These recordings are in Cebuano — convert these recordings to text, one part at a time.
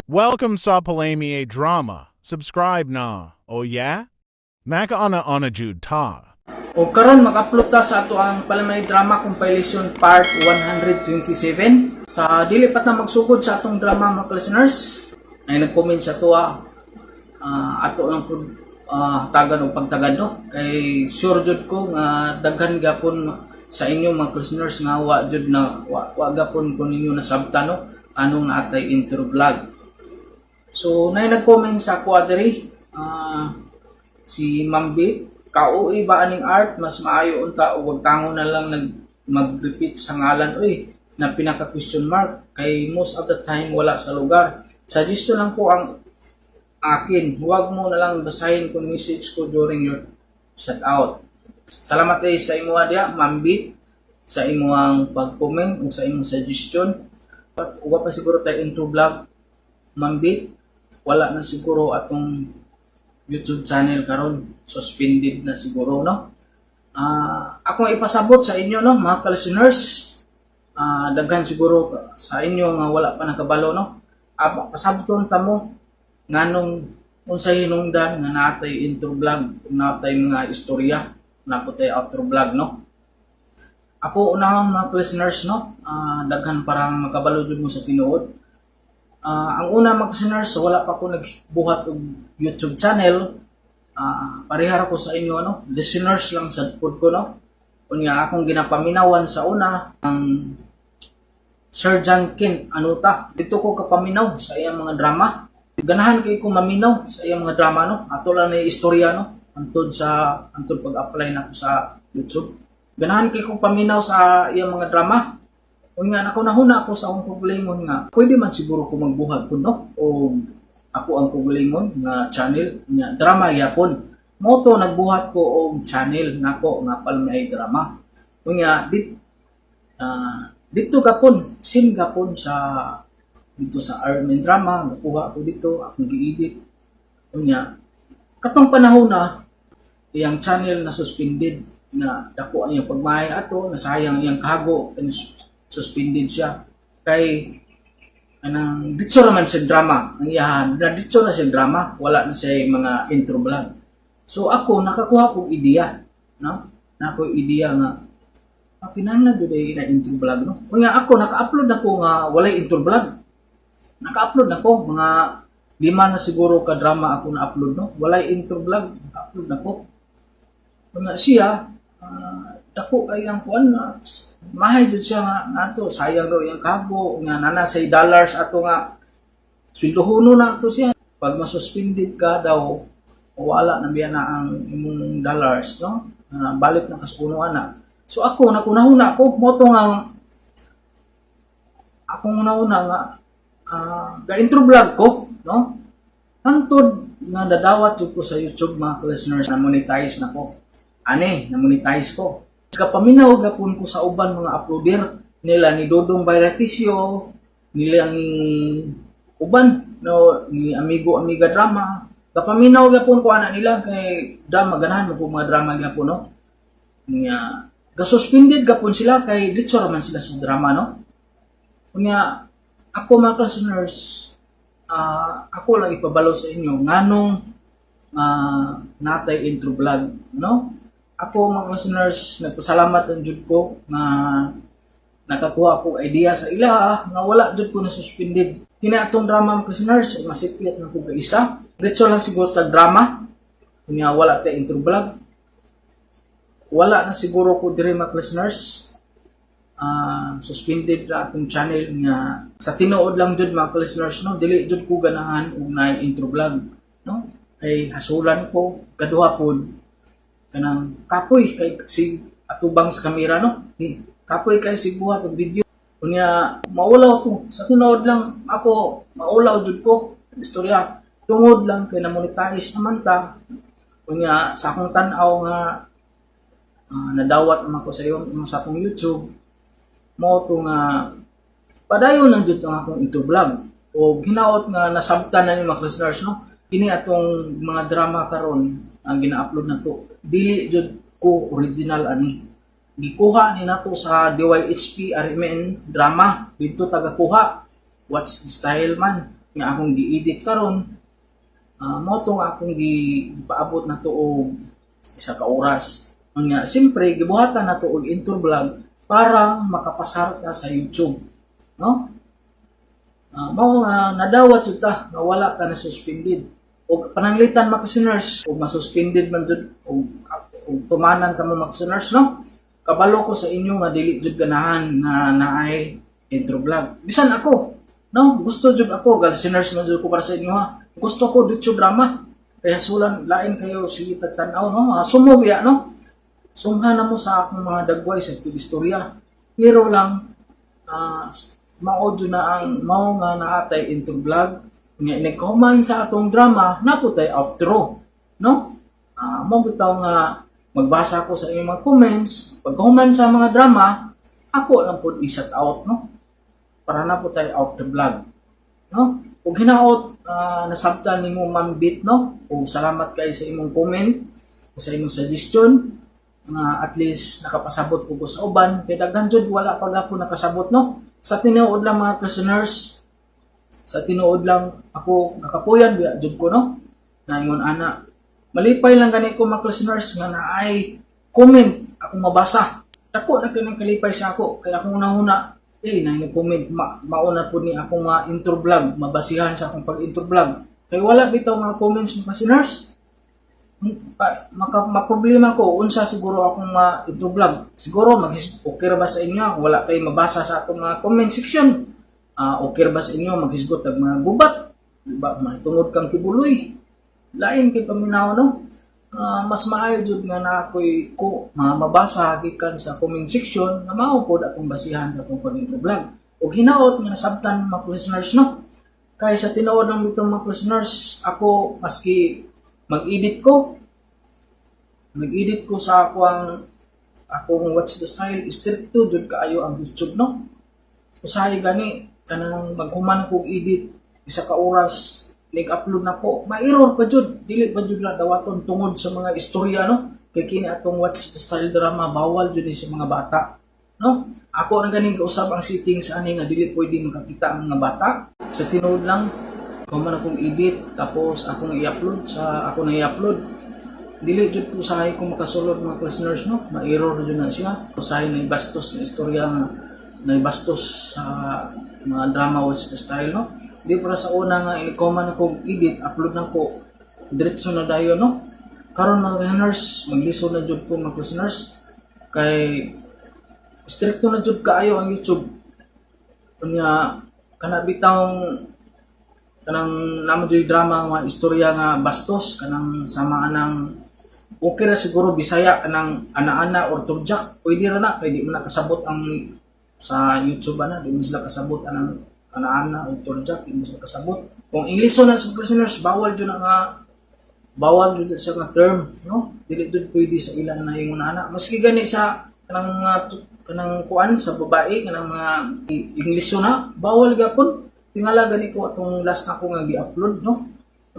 Welcome sa Palami Drama. Subscribe na. Oh yeah? Makauna-una jud ta. O karon mag-upload ta sa ato ang Palamay Drama Compilation Part 127. Sa dili pa ta magsugod sa atong drama, mga listeners, ay nag-comment sa tuwa, ato lang pud tagan og pagtagad, no, kay sure jud ko nga daghan gapon sa inyo, mga listeners, nga wa jud na wa gapon kun ninyo nasabtan, no, anong naatay intro vlog. So, nay nag-comment sa ako diri, si Mambit, "Kauy ba aning art? Mas maayo unta o wag tango na lang nag mag-repeat sa ngalan, uy," na pinaka question mark, "kay most of the time wala sa lugar. Suggestion lang po ang akin, huwag mo na lang basahin kung message ko during your shout out." Salamat eh sa imo diya, Mambit, sa imong pag-comment ug sa imong suggestion. Uwa pa siguro tayo intro vlog, Mambit, wala na siguro atong YouTube channel karon, suspended na siguro, no. Akong ipasabot sa inyo, no, mga listeners, daghan siguro sa inyo nga wala pa nakabalo, no. Pasabton ta mo nganong unsay hinungdan nga natay intro vlog, natay mga istorya, naa tay outro vlog, no. Ako unahon, mga listeners, no, daghan parang makabalo jud mo sa tinuod. Ang una, mga listeners, wala pa ko nagbuhat og YouTube channel. Parehara ko sa inyo, no. Listeners lang sa pud ko, no. Unya akong ginapaminawan sa una ang Sir John Kent Anuta. Dito ko kapaminaw sa iyang mga drama. Ganahan kay ko maminaw sa iyang mga drama, no. Ato lang na istorya, no. Antod pag-apply nako sa YouTube. Ganahan kay ko paminaw sa iyang mga drama. Unya nahuna ako sa akong kaugalingon nga pwede man siguro ko magbuhat ko, no, o ako ang kaugalingon nga channel nga drama yapon. Mo to nagbuhat ko og channel nako nga Palmay Drama. Unya dito gapon sim gapon sa dito sa Armin Drama nakuha ko dito, akong gi-edit. Unya katong panahon na iyang channel na suspended na, dako ang iyang pagmahay ato, nasayang iyang kago and suspended siya kay anang ditso raman siya drama ang iyahan na, ditso na siya drama, wala na siya mga intro vlog. So ako nakakuha kog ideya, no, nako ideya nga kinahanglan jud ay na intro vlog, no. Unya ako naka-upload ako nga walay intro vlog. Naka-upload ako mga lima na siguro ka drama ako na-upload, no, walay intro vlog. Naka-upload nako. Nga siya, dako kay ang kuan na mahay jud siya nga ato sayang daw iyang kago nga nana say dollars ato nga sweldohono na ato siya. Pag masuspended ka daw, wala na biya na ang imong dollars, no. Balik na kas puno ana. So ako nakunahuna ko mo to nga akong una-una nga ga intro vlog ko, no, hangtod nga dadawat jud ko sa YouTube, mga listeners, na monetize na ko ani, na monetize ko. Kapaminaw gapon ko sa uban mga uploader nila ni Dodong Bayratisio, nila ni uban, no, ni Amigo Amiga Drama. Kapaminaw gapon ko ana nila kay drama ganahan mo ko mga drama gyapon, no. Nya gasuspended gapon sila kay ditso ra man sila sa drama, no. Unya ako, mga listeners, ako lang ipabalo sa inyo nganong natay intro vlog, no. Ako, mga listeners, nagpasalamat ang jud ko nga nakakuha ko idea sa ila nga wala jud ko na suspended. Kini atong drama, mga listeners, masipyat na ko isa. Diretso lang siguro sa drama. Kunya wala tay intro vlog. Wala na siguro ko diri, mga listeners. Suspended ra atong channel nga sa tinuod lang jud, mga listeners, no, dili jud ko ganahan og naay intro vlog, no, kay hasulan ko. Kaduha pod, kanang kapoy kay si atubang sa kamera, no, kapoy kay si buhat og video. Unya maulaw to. Sa tinuod lang ako, maulaw jud ko istorya tungod lang kay na monetize naman ta. Unya sa akong tan-aw nga nadawat naman ko sa iyo sa akong YouTube mo to nga padayon lang jud ang akong intro vlog o hinaot nga nasabtan na ni mga listeners, no. Kini atong mga drama karon ang gina-upload na to, dili jud ko original ani. Gikuha ni nato sa DYHP RMN drama dito tagakuha. What's the style man. nga akong gi-edit karon, mao tong akong gipaabot na to og 1 ka oras. Nga siyempre gibuhatan na to og intro vlog para makapasar ka sa YouTube, no? Mao nga nadawat jud ta nga wala ka na suspended. Og pananglitan, mga listeners, og masuspended man jud og tumanan kamo, mga listeners, no? Kabalo ko sa inyo nga dili jud ganahan nga naay intro vlog. Bisan ako, no? Gusto jud ako, gal listeners man jud ko para sa inyo ha. Gusto ko diretso drama. Kaya sulan lain kayo sige tagtan-aw, no? Sumo biya, no? Sumha na mo sa akong mga dagway sa istorya. Pero lang mao jud na ang mao nga naatay intro vlog nga inig-comment sa atong drama na po tay outro, no? Mao bitaw nga magbasa ko sa inyong mga comments. Pag comment sa mga drama, ako lang po i-shout out, no? Para na po tayo outro vlog, no? Ug hinaot nasabtan nimo, Ma'am Bit, no? Ug salamat kay sa imong comment ug sa imong suggestion nga at least nakapasabot ko sa uban kay daghan jud wala pa gapon nakasabot, no? Sa tinuod lang, mga listeners, sa tinuod lang, ako nakapuyan biya jud ko, no? Naingon ana, malipay lang gani ko, mga listeners, nga naay comment akong mabasa. Dako na kay kalipay sa ako kay akong unahuna eh na comment mauna pud ni akong mga intro vlog, mabasihan sa akong pag intro vlog kay wala bitaw mga comments, mga listeners. Maka maproblema ko unsa siguro akong ma intro vlog. Siguro mag okay ra ba sa inyo kung wala kay mabasa sa atong mga comment section? Okay ra ba sa inyo maghisgot og mga gubat, di ba? Tungod kang kibuloy, lain kay paminaw, no? Mas maayo jud nga na ako'y ko mabasa gikan sa comment section nga mao pod akong basihan sa akong pag-intro vlog. Ug hinaot nga nasabtan, mga listeners, no? Kay sa tinuod lang bitong, mga listeners, ako maski mag-edit ko sa akong What's the Style, stricto jud kaayo ang YouTube, no? Usahay gani kanang maghuman kog edit, 1 ka oras, nag-upload na ko, ma-error pa jud. Dili pa jud na dawaton tungod sa mga istorya, no? Kay kini atong What's the Style drama, bawal jud ni sa mga bata, no? Ako ang ganing kausap ang settings ani nga dili pwede makakita ang mga bata. Sa tinuod lang, human akong edit tapos akong i-upload sa ako na i-upload, dili jud ko usahay ko makasulod, mga listeners, no? Ma-error jud na siya. Usahay na bastos na istorya nga na bastos sa mga drama What's the Style, no? Di para sa una nga ini-comment ako edit, upload na ko, diretso na dayon, no? Karon, mga listeners, maglisod na jud ko, mga listeners, kay stricto na jud kaayo ang YouTube. Unya kana bitawng kanang namo jud drama nga istorya nga bastos kanang sama anang okay ra siguro Bisaya, kanang ana-ana or turjak, pwede ra na kay di man na kasabot ang sa YouTube ana. Di man sila kasabot anang ana-ana or turjak, di man sila kasabot. Kung English na sa listeners, bawal jud na nga, bawal jud sa nga term, no? Dili jud pwede sa ilang na ingon ana. Maski gani sa kanang mga kanang kuan sa babae, kanang mga English na, bawal gapon. Tingala gani ko atong last na ko nga gi-upload, no?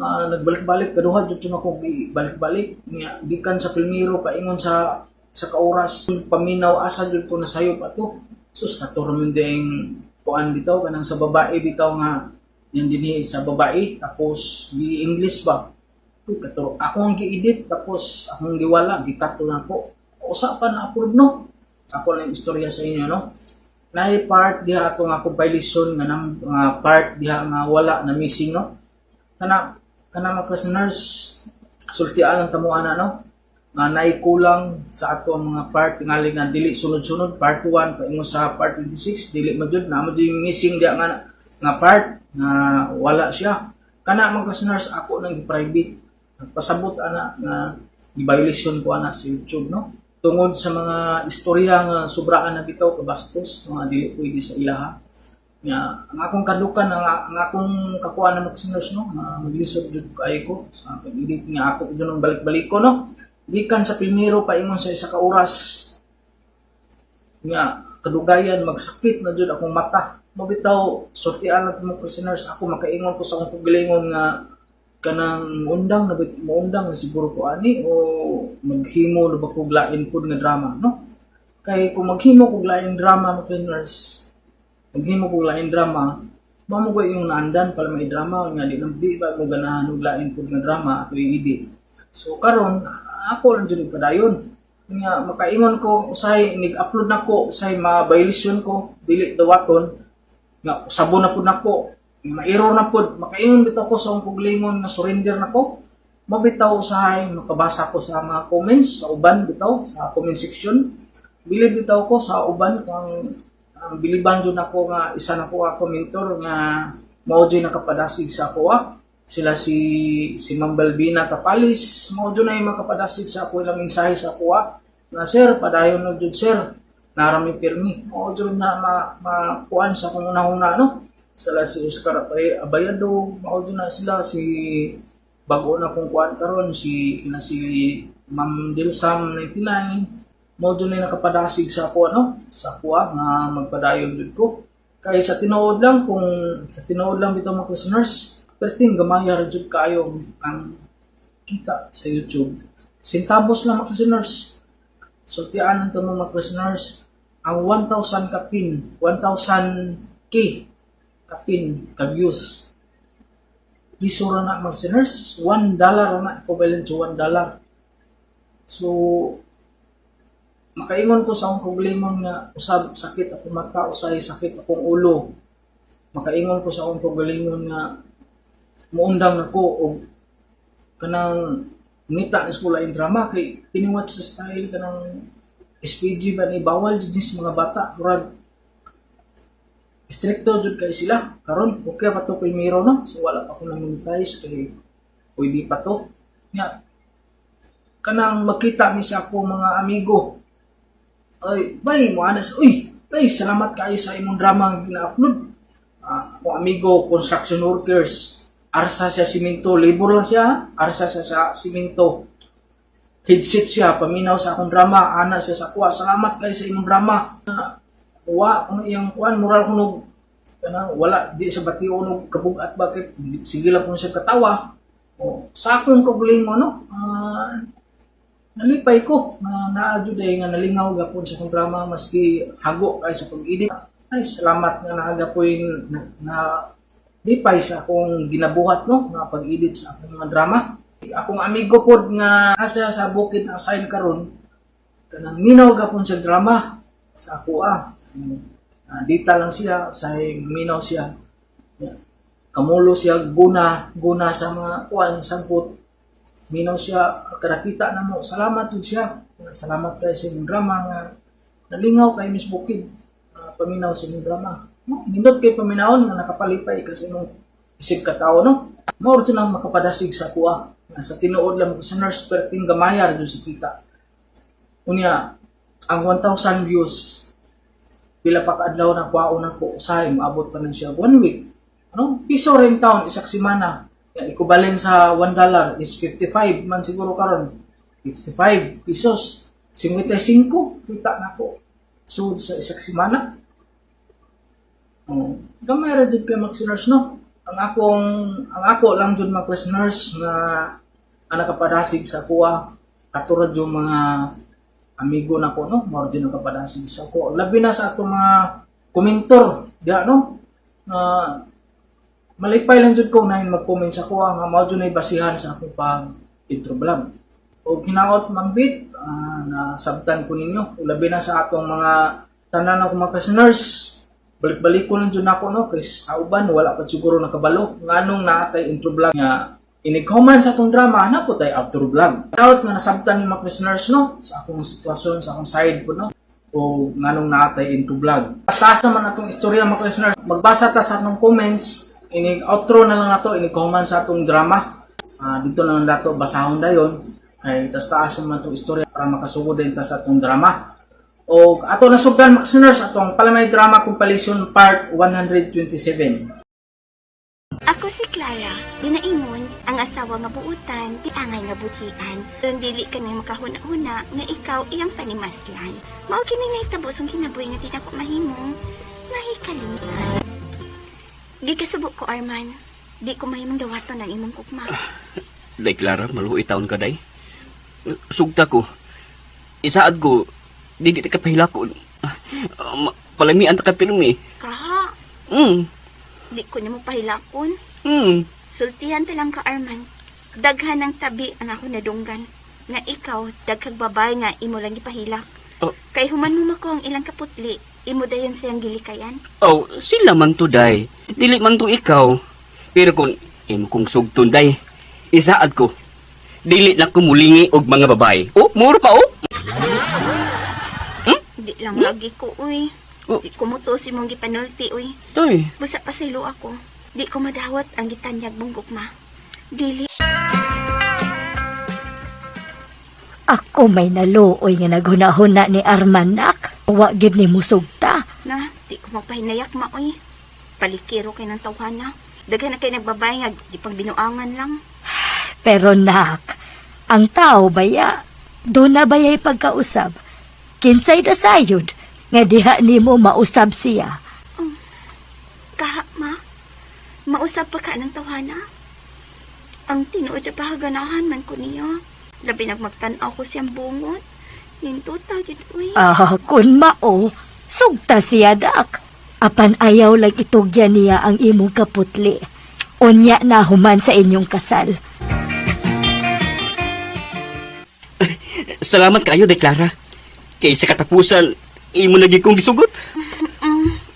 Nagbalik-balik kaduha jud to ako balik-balik nga gikan sa primero paingon sa kaoras. Paminaw asa jud ko nasayop ato. Sus, kato ra man ding kuan bitaw, kanang sa babae bitaw nga yan dinhi sa babae tapos gi English ba. Uy, kato ako ang gi-edit tapos akong giwala, gi-cut na ko, usa pa na upload, no? Ako lang istorya sa inyo, no? Naay part diha ato nga compilation nga nam, nga part diha nga wala na, missing, no? Kana kana, mga listeners, sultian ang tamo ana, no? Nga naay kulang sa ato ang mga part, tingali nga dili sunod-sunod, part 1 paingon sa part 26, dili man jud na mo jud, missing diha nga nga part nga wala siya. Kana, mga listeners, ako nang private pasabot ana nga i-violation ko ana sa YouTube, no? Tungod sa mga istorya nga sobraan na bitaw kabastos nga dili pwede sa ilaha. Nga ang akong kadukan, ang akong kakuan na mga listeners, no, nga maglisod jud kaayo ko sa pag-edit nga ako jud nang balik-balik ko, no? Gikan sa primero paingon sa 1 ka oras nga kadugayan, magsakit na jud akong mata mo bitaw. Sultian lang mo, listeners. Ako makaingon ko sa akong kaugalingon nga kanang undang na bit, moundang na siguro ko ani o maghimo na ba kog lain pud nga drama, no? Kay kung maghimo kog lain drama, mga listeners, maghimo kog lain drama, Mao mo yung naandan pala may drama nga di lang di ba mo ganahan og lain pud nga drama ato i-edit. So karon ako lang jud padayon. Nga makaingon ko usahay nig-upload nako, usahay ma-violation ko, dili dawaton nga usabon na pud nako, ma-error na pud, makaingon bitaw ko sa akong kaugalingon nga surrender nako. Mabitaw usahay makabasa ko sa mga comments sa uban bitaw sa comment section. Bilib bitaw ko sa uban kang ang biliban jud nako nga isa na ko ka commentor nga mao jud nakapadasig sa ako ah. Sila si si Ma'am Balbina Tapalis, mao jud na yung makapadasig sa ako ilang mensahe sa ako ah. Nga sir, padayon na jud sir, narami pirmi. Mao jud na ma, makuan sa akong una-una no. Sila si Oscar Abayado, mao jud na sila si bago na kong kuan karon si kina si Ma'am Dilsam 99, mao jud na nakapadasig sa ako ano sa ako ah, nga magpadayon jud ko kay sa tinuod lang, kung sa tinuod lang bitaw mga listeners, perting gamay ra jud kaayo ang kita sa YouTube. Centavos lang, mga listeners. Sultian ang mga listeners, ang 1,000 ka pin, 1,000 k ka pin ka views, piso ra na, mga listeners, $1 ra na, equivalent to $1. So makaingon ko sa akong kaugalingon nga usab sakit akong mata, usahay sakit akong ulo, makaingon ko sa akong kaugalingon nga muundang nako og kanang ngita ni school in drama kay tiniwat sa style kanang SPG ba ni, bawal jud ni sa mga bata, murag stricto jud kay sila karon. Okay pa to primero no, so wala pa ko na monetize kay pwede pa to. Nya kanang makita mi sa ako mga amigo, "Ay bay," mo anas, "Uy bay, salamat kaayo sa imong drama nga gina-upload." Ah, akong amigo construction workers, arsa siya simento, labor lang siya, arsa siya sa simento, headset siya, paminaw sa akong drama, ana siya sa kuha, "Salamat kay sa imong drama." Wa ang iyang kuan, moral kuno kanang wala di sa bation og kabugat, bakit sige lang kuno siya katawa. O, sa akong kaugalingon no, nalipay ko na naa jud ay nga nalingaw gapon sa akong drama maski hago kay sa pag-edit. Ay, salamat nga naa gapoy na lipay sa akong ginabuhat no nga pag-edit sa akong mga drama. Akong amigo pod nga nasa sa bukid na assign karon, kanang minaw gapon sa drama sa ako ah. Dita lang siya sa minaw siya. Yeah. Kamulo siya guna guna sa mga kuan sangkot, minaw siya kada na mo. Salamat jud siya, salamat kay sa imong drama nga nalingaw kay Miss Bukid, paminaw sa imong drama no. Nindot kay paminawon nga nakapalipay ka sa imong isip ka tao no. Mao ra lang makapadasig sa kuha nga sa tinuod lang sa nurse, perting gamaya ra jud sa kita. Unya ang 1,000 views, pila pa kaadlaw na kuwaon nako, usahay moabot pa na siya one week ano. Piso rin taon isak semana. Ya, equivalent sa $1 is 55 man siguro karon, 55 pesos, 55 kita nako so sa isak semana. Oh, gamay ra jud kay mga listeners no. Ang ako lang jud, mga listeners, nga ang nakapadasig sa kuha katulad yung mga amigo nako no, mao jud nakapadasig sa ako. Labi na sa atong mga komentor diya no. Nga malipay lang jud ko na mag-comment sa kuha nga mao jud nay basihan sa akong pag intro vlog. O hinaot mambit na sabtan ko ninyo. Labi na sa atong mga tanan ako mga listeners, balik-balik ko lang jud nako no kay sa uban wala pa siguro nakabalo nganong naatay intro vlog nga inig-comment sa atong drama na po tay outro vlog. Hinaot nga nasabtan ni mga listeners no sa akong sitwasyon, sa akong side po no, o nganong naatay intro vlog. Taas naman atong istorya, mga listeners. Magbasa ta sa atong comments inig outro na lang nato inig comment sa atong drama. Ah, dito na lang dato basahon dayon kay tas taas naman atong istorya para makasugod din ta sa atong drama. O ato na sugdan, mga listeners, atong Palamay Drama Compilation Part 127. Ako si Clara, ginaingon ang asawa nga buutan, angay nga budhian. Aron dili kami makahuna-huna nga ikaw iyang panimaslan. Mao kini nahitabo sa kinabuhi nga di nako mahimong mahikalimtan. Gikasubo ko, Arman. Di ko mahimong dawaton ang imong gugma. Day Clara, maluoy taon ka day. Sugta ko. Isaad ko, di ka pahilakon. Palamian ta ka pirmi. Kaha, Di ko nimo pahilakon. Hmm. Sultihan ta lang ka, Arman. Daghan ng tabi ang ako nadunggan. Nga ikaw, daghag babae nga imo lang gipahilak. Oh. Kay human mo mako ang ilang kaputli, imo dayon siyang gilikayan. Oh, sila man to, day. Dili man to ikaw. Pero kung imo kong sugton, day, isaad ko. Dili lang ko mulingi og mga babae. Oh, muro pa, oh. Di lang lagi ko, uy. Oh. Di ko muto si mong gipanulti, uy. Day. Busa pasaylo ako. Di ko madawat ang gitanyag mong gugma. Dili. Ako may naluoy nga naghunahuna ni Armanak. Wa gyud ni musugta. Na, di ko magpahinayak, ma, uy. Palikiro kay ng tawhana. Daghan na kay nagbabay nga, di pang binuangan lang. Pero nak, ang tao baya, doon na baya'y pagkausab. Kinsay dasayod, nga diha nimo mausab siya. Kaha, ma. Mausap pa ka ng tawhana. Ang tinuod na pahaganahan man ko niya. Labi nagmagtan-aw ko siyang bungot. Ninduta, jud, uy. Ah, kun mao, sugta siya dak. Apan ayaw lang itugyan niya ang imong kaputli. Unya na human sa inyong kasal. Salamat kaayo, Deklara. Kay sa katapusan, imo na gyud kong gisugot.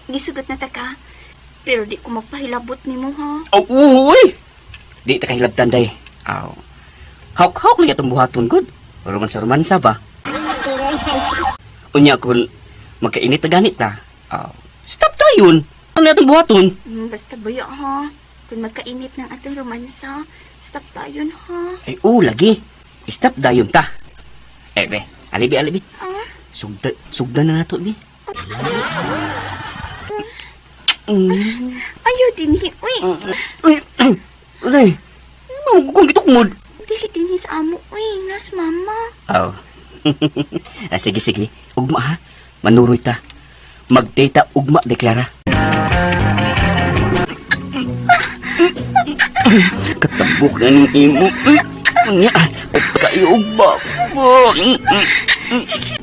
Gisugot na ta ka. Pero di ko magpahilabot nimo ha. Oh, uy! Di ta kahilabtan, day. Aw. Hawk-hawk lang itong buhaton, good. Romansa-romansa ba? Unya kun magkainit na ganit na. Aw. Stop tayo yun. Ano itong buhaton? Basta buyo ha. Kung magkainit ng atong romansa, stop tayo ha. Ay, oo, lagi. Stop dayon ta. Eh, be. Alibi, alibi. Ah? Sugda, sugda na nato, be. Ayaw dinhi, uy. Uy, ay, kung gitukmod. Dili dinhi sa amo, uy. Nas mama. Aw. Ah, sige, sige. Ugma ha. Manuroy ta. Magdata ugma, deklara. Katabok na ning imo. Unya, kayo ugma.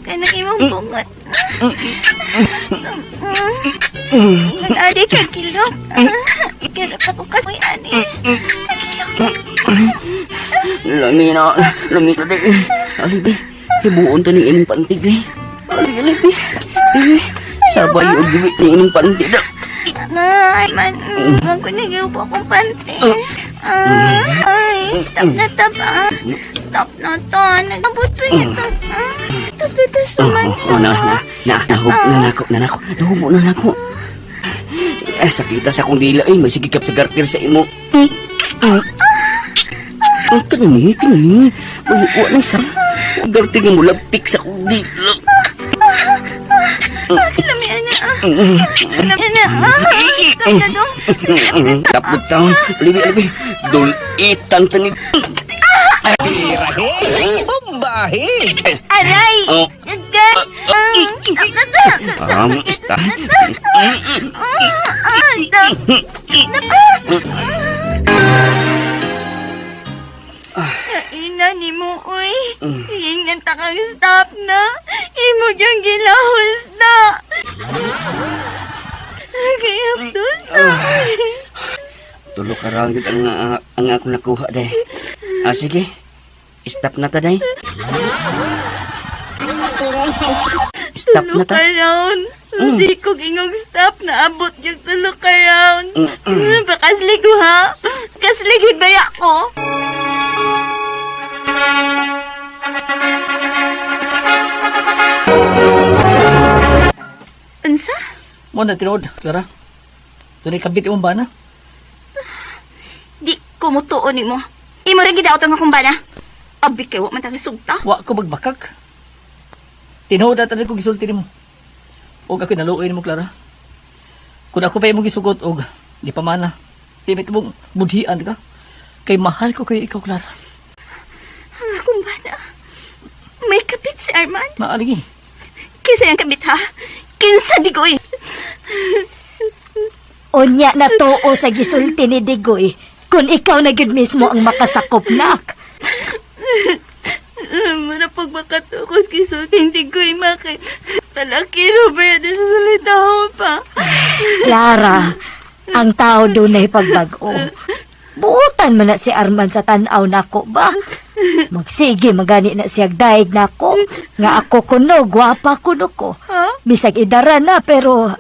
Kanang imong bungot. Ingon adi ka kilok. Pero pa ko kasi ani. Lami na, lami na di. Ali, hibuon to ning imong pantig ni. Ali, ali, bi. Eh, sabay og giwi ning imong pantig na. Na, man, ako nagyupo akong panty. Ah, ay, stop na ta ba? Stop na to. Nagabot pa ito. Ah, tapos romansa. Oh, na, na, na, nahub, na, nako, na, nako, nahubo na, nako. Eh, sakita sa akong dila, eh, may sigikap sa garter sa imo. Ay, kani, kani, may uwa na isa. Garter nga mulabtik sa akong dila. Lamian na. Ah. Lamian na. Ah, stop na dong. Tapos taon, alibi, alibi, dulitan tani. Aray! Oh. Agay! Ah, stop na to. Ista. Ah, stop. Stop na. Ina ni mo, uy. Hingin ta kang stop na. Imo yung gilahos na. Kaya sa. Tulo ka raw gyud ang akong nakuha day. Ah, sige. Stop na ta day. Stop na Tulo ta. ka round. Sikog ingog stop na abot yung tulo ka round. Pakaslig ko ha. Kaslig baya ko. Unsa? Mo na tinuod, Clara. Dunay kabit imong bana. Di ko mutuo nimo. Imo rin gidaot ang akong bana. Abi kay wa man tang sugta. Wa ko magbakak. Tinuod na tanan ko gisulti nimo. Og ako'y naluoy nimo, Clara. Kung ako pa imong gisugot og di pa mana. Di may tibong budhian ka. Kay mahal ko kayo ikaw, Clara. Ang akong bana. May kapit si Arman. Maaligi. Kinsa yang kabit ha? Kinsa di ko eh. Unya na tuo sa gisulti ni Digoy, kung ikaw na gyud mismo ang makasakop nak. Mura pag makatukos kisulti hindi ko imakay. Talaki Robert sa salita ko pa. Clara, Ang tao dunay pagbag-o. Buutan man na si Arman sa tan-aw nako ba? Magsige magani na siyag daig nako. Nga ako kuno, gwapa kuno ko. Bisag idara na pero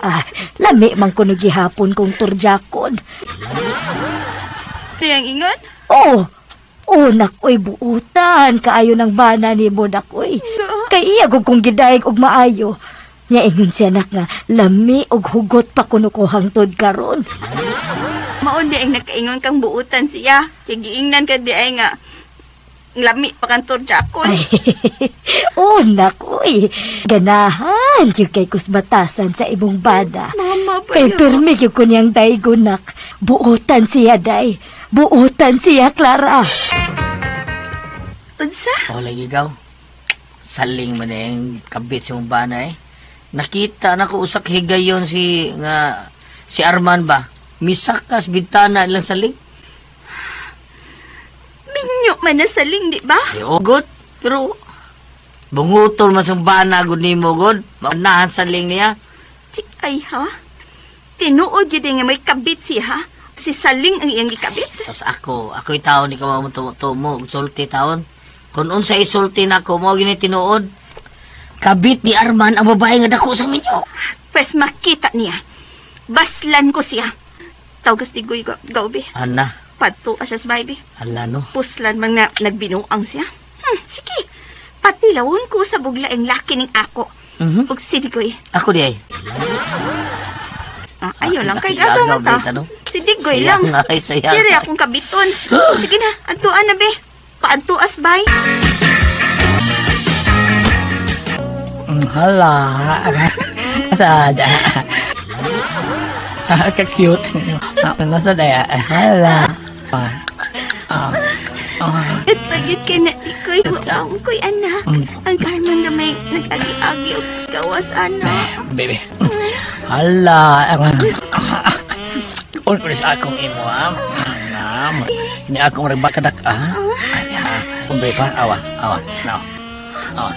lami man kuno gihapon kong turjakon. Kayang ingon? Oh, oh nakoy buutan kaayo ng bana nimo nakoy. Kay iya gud kong gidaig og maayo. Nya ingon siya nak nga lami og hugot pa kuno ko hangtod karon. Mao di ang nakaingon kang buutan siya. Kay giingnan ka di ay nga lami pa kang turjakon. Ay, oh nakoy. Ganahan gyud kay kusbatasan sa imong bana. Mama ba Kay pirmi gyud ko niyang daigon nak. Buutan siya day. Buutan siya Clara. Unsa? Oh, lagi ikaw. Saling man eh, ang kabit sa mong bana eh. Nakita na ko usak higayon si nga si Arman ba. Misakas bintana ilang saling. Minyo man na saling, di ba? Ay, oh, good. Pero bungutol man sa bana gud nimo gud. Manahan saling niya. Chik ay ha? Tinuod yun nga may kabit siya ha? Si Saling ang iyang gikabit? Sos ako, ako'y tao ni kawa mo tumo, sulti taon. Kung unsa isulti nako mo gini tinuod. Kabit ni Arman ang babae nga dako sa minyo. Pwes makita niya. Baslan ko siya. Tawgas di goy gawbi. Ana, Padto asya sa baby. ala no. Puslan man na nagbinuang siya. Sige. Patilawon ko sa bugla ang laki ning ako. Mhm. Ug si Digoy. Ako di ay. Ah, ayaw lang kay Laki agaw agaw, man ta. bita, no? Si Digoy Sayang lang. ay, sayang. Siri akong kabiton. Sige na, adtuan na be. Paadtuas bay. Hala. Sad. Ah, ka-cute. Ah, nasa daya. Hala. Ah, ah, At pagit kay na Digoy, ang ko'y anak. Ang Carmen na may nag-agi-agi og gawas anak. baby. Hala. On ko sa akong imo, ha? Ah, Ini akong nagbakadak, ah. Ay, ha. Kumbre pa, awa, awa. Now. Awa.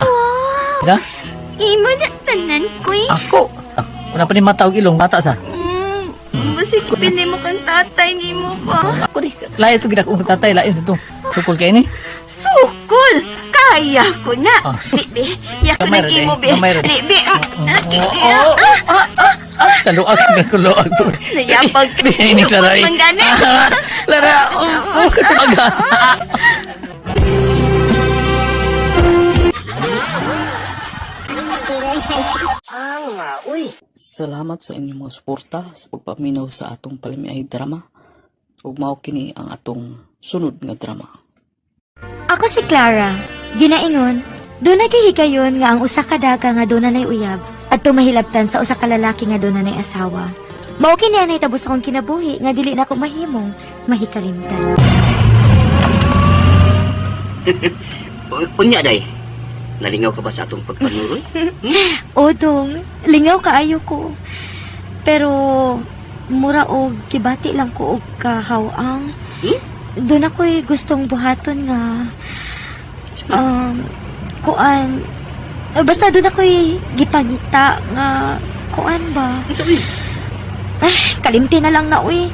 Wow! Ga? Imo na tanan ko'y. Ako. Ah, Una pa ni mata og ilong bata sa. Basig pinay mo kang tatay ni mo pa. Ako di lain to gid akong tatay lain sa to. Sukol kay ni. Sukol! Kaya ko na! Ah, sus. Bi, bi, yak Gamay na ra di, imo, bi. gamay ra di. Bi, bi, Oo. Ah, ah, ah. Kaluag na kaluag to. Nayapag ka. Ini Clara. eh. Man gani. Ah, Clara, oh, oh, katumaga. Salamat sa inyong mga suporta sa pagpaminaw sa atong palamiay drama. Ug mao kini ang atong sunod nga drama. Ako si Clara. Ginaingon, doon kay higayon nga ang usa ka daga nga doon nay uyab at tumahilabtan sa usa ka lalaki nga doon nay asawa. Mao kini ang nahitabo sa akong kinabuhi nga dili na ko mahimong mahikalimtan. Unya day. Nalingaw ka ba sa atong pagpanuroy? Odong, lingaw kaayo ko. Pero mura og kibati lang ko og kahawang. Hmm? Doon ako'y gustong buhaton nga kuan eh, basta doon ako'y gipangita nga kuan ba. Ano sabi? Kalimti na lang na uy.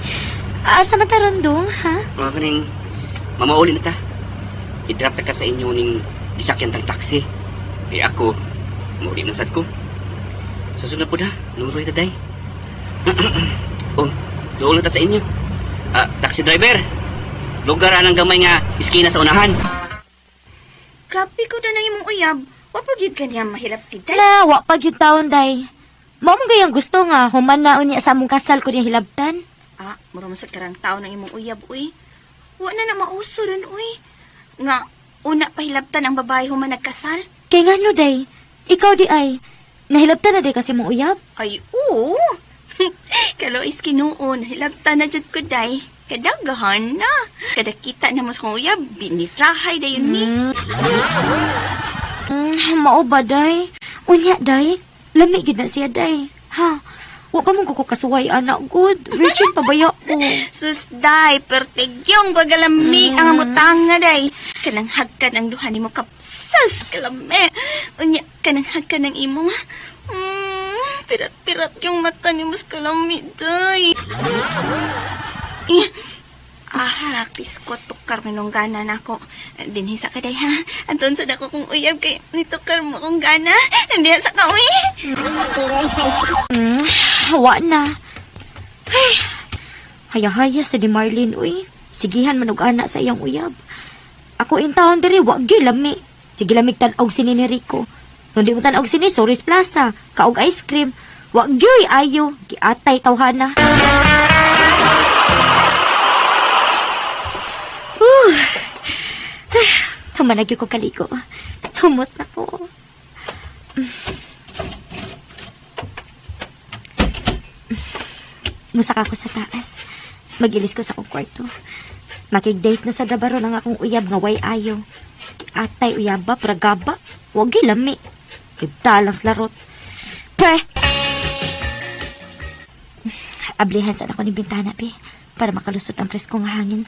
Asa man ta ron dong, ha? Mga kaning mamauli na ta. I-drop ta ka sa inyo ning gisakyan tang taxi. Kay ako, mauli na sad ko. Sa sunod po na, nuroy ta day. Oh, doon na ta sa inyo. Ah, taxi driver. Lugar anang gamay nga iskina sa unahan. Grabe ko na nang imong uyab. Wa pa gyud kaniya mahilap tiday. La, wa pa gyud taon day. Mao man gayang gusto nga human na unya sa among kasal ko niya hilabtan. Ah, mura man sa karang tao ng imong uyab uy. Wa na na mauso ron uy. Nga una pa hilabtan ang babae human nagkasal. Kay ngano day? Ikaw di ay nahilabtan na day kasi mong uyab. Ay, oo. Kalois kinuon, hilabtan na jud ko day. Kadagahan na. Kada kita na mo sa kong uyab, binirahay dayon ni. Mao ba day? Unya day, lami gid na siya day. Ha? Wa pa man ko kasuway anak good. Virgin pa baya ko. Sus, day, pertigyong pagalami ang amutang nga day. Kanang hagkan ang duha nimo kapsas kalami. Unya, kanang hagkan ang imong. Pirat-pirat yung mata niyo, mas kalami, day. Eh, aha, piskot, tukar minong gana na ako. Dinhi sa kaday, ha? Anton sa dako kong uyab kay nitukar mo akong gana. Hindi sa ka, uy. Wa na. Ay, haya-haya sa ni Marlene, uy. Sigihan man og ana sa iyang uyab. Ako in town diri, wa gyud lami. Sige lamig tan-og sini ni Rico. Nung di mo tan-og sini, Soris Plaza, kaog ice cream. Wa gyud ayo, giatay tawhana. Whew. Ay, human na gyud ko kaligo. Humot na ko. Musaka ko sa taas. Magilis ko sa akong kwarto. Makig-date na sa dabaro ng akong uyab nga way ayo. Atay uyaba, pragaba. Wag lami. Kadalang sa larot. Pe! Ablihan sa ako ni bintana, pe. Para makalusot ang presko nga hangin.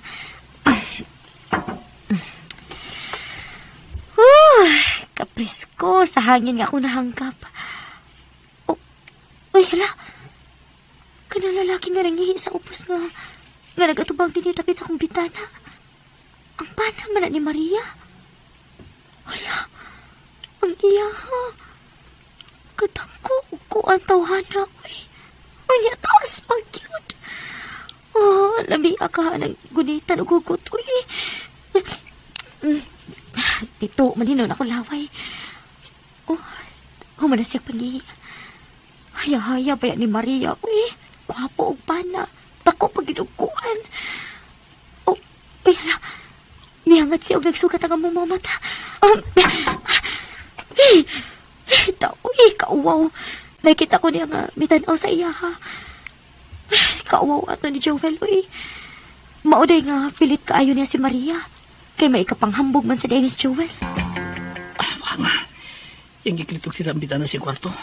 Whew, kapresko sa hangin nga ako nahanggap. Oh, uy, hala. Kanang lalaki nga nangihi sa upos nga nga nagatubang dinhi tapit sa akong bintana. Ang pana man na ni Maria. Wala. Ang iya ha. Kadako ko ang tawhana. Uy. Unya taas pag yun. Oh, lami ka ng gunitan og hugot. Uy. Dito, malinaw na ako laway. Oh, humana siya pangihi. Haya-haya ba yan ni Maria? Uy, kwapo og pana. Dako pag ginuguan. Oh, uy, hala. Nihangat siya og nagsugat ang among mga mata. Ay, ay, ta, uy, kauwaw. Nakita ko niya nga mitanaw sa iya, ha. Ay, kauwaw ato ni Jovel, uy. Mauday nga, pilit kaayo niya si Maria. Kay may ikapanghambog man sa Dennis Joel. Ah, nga. Yung giklitok sila ang bitana sa kwarto.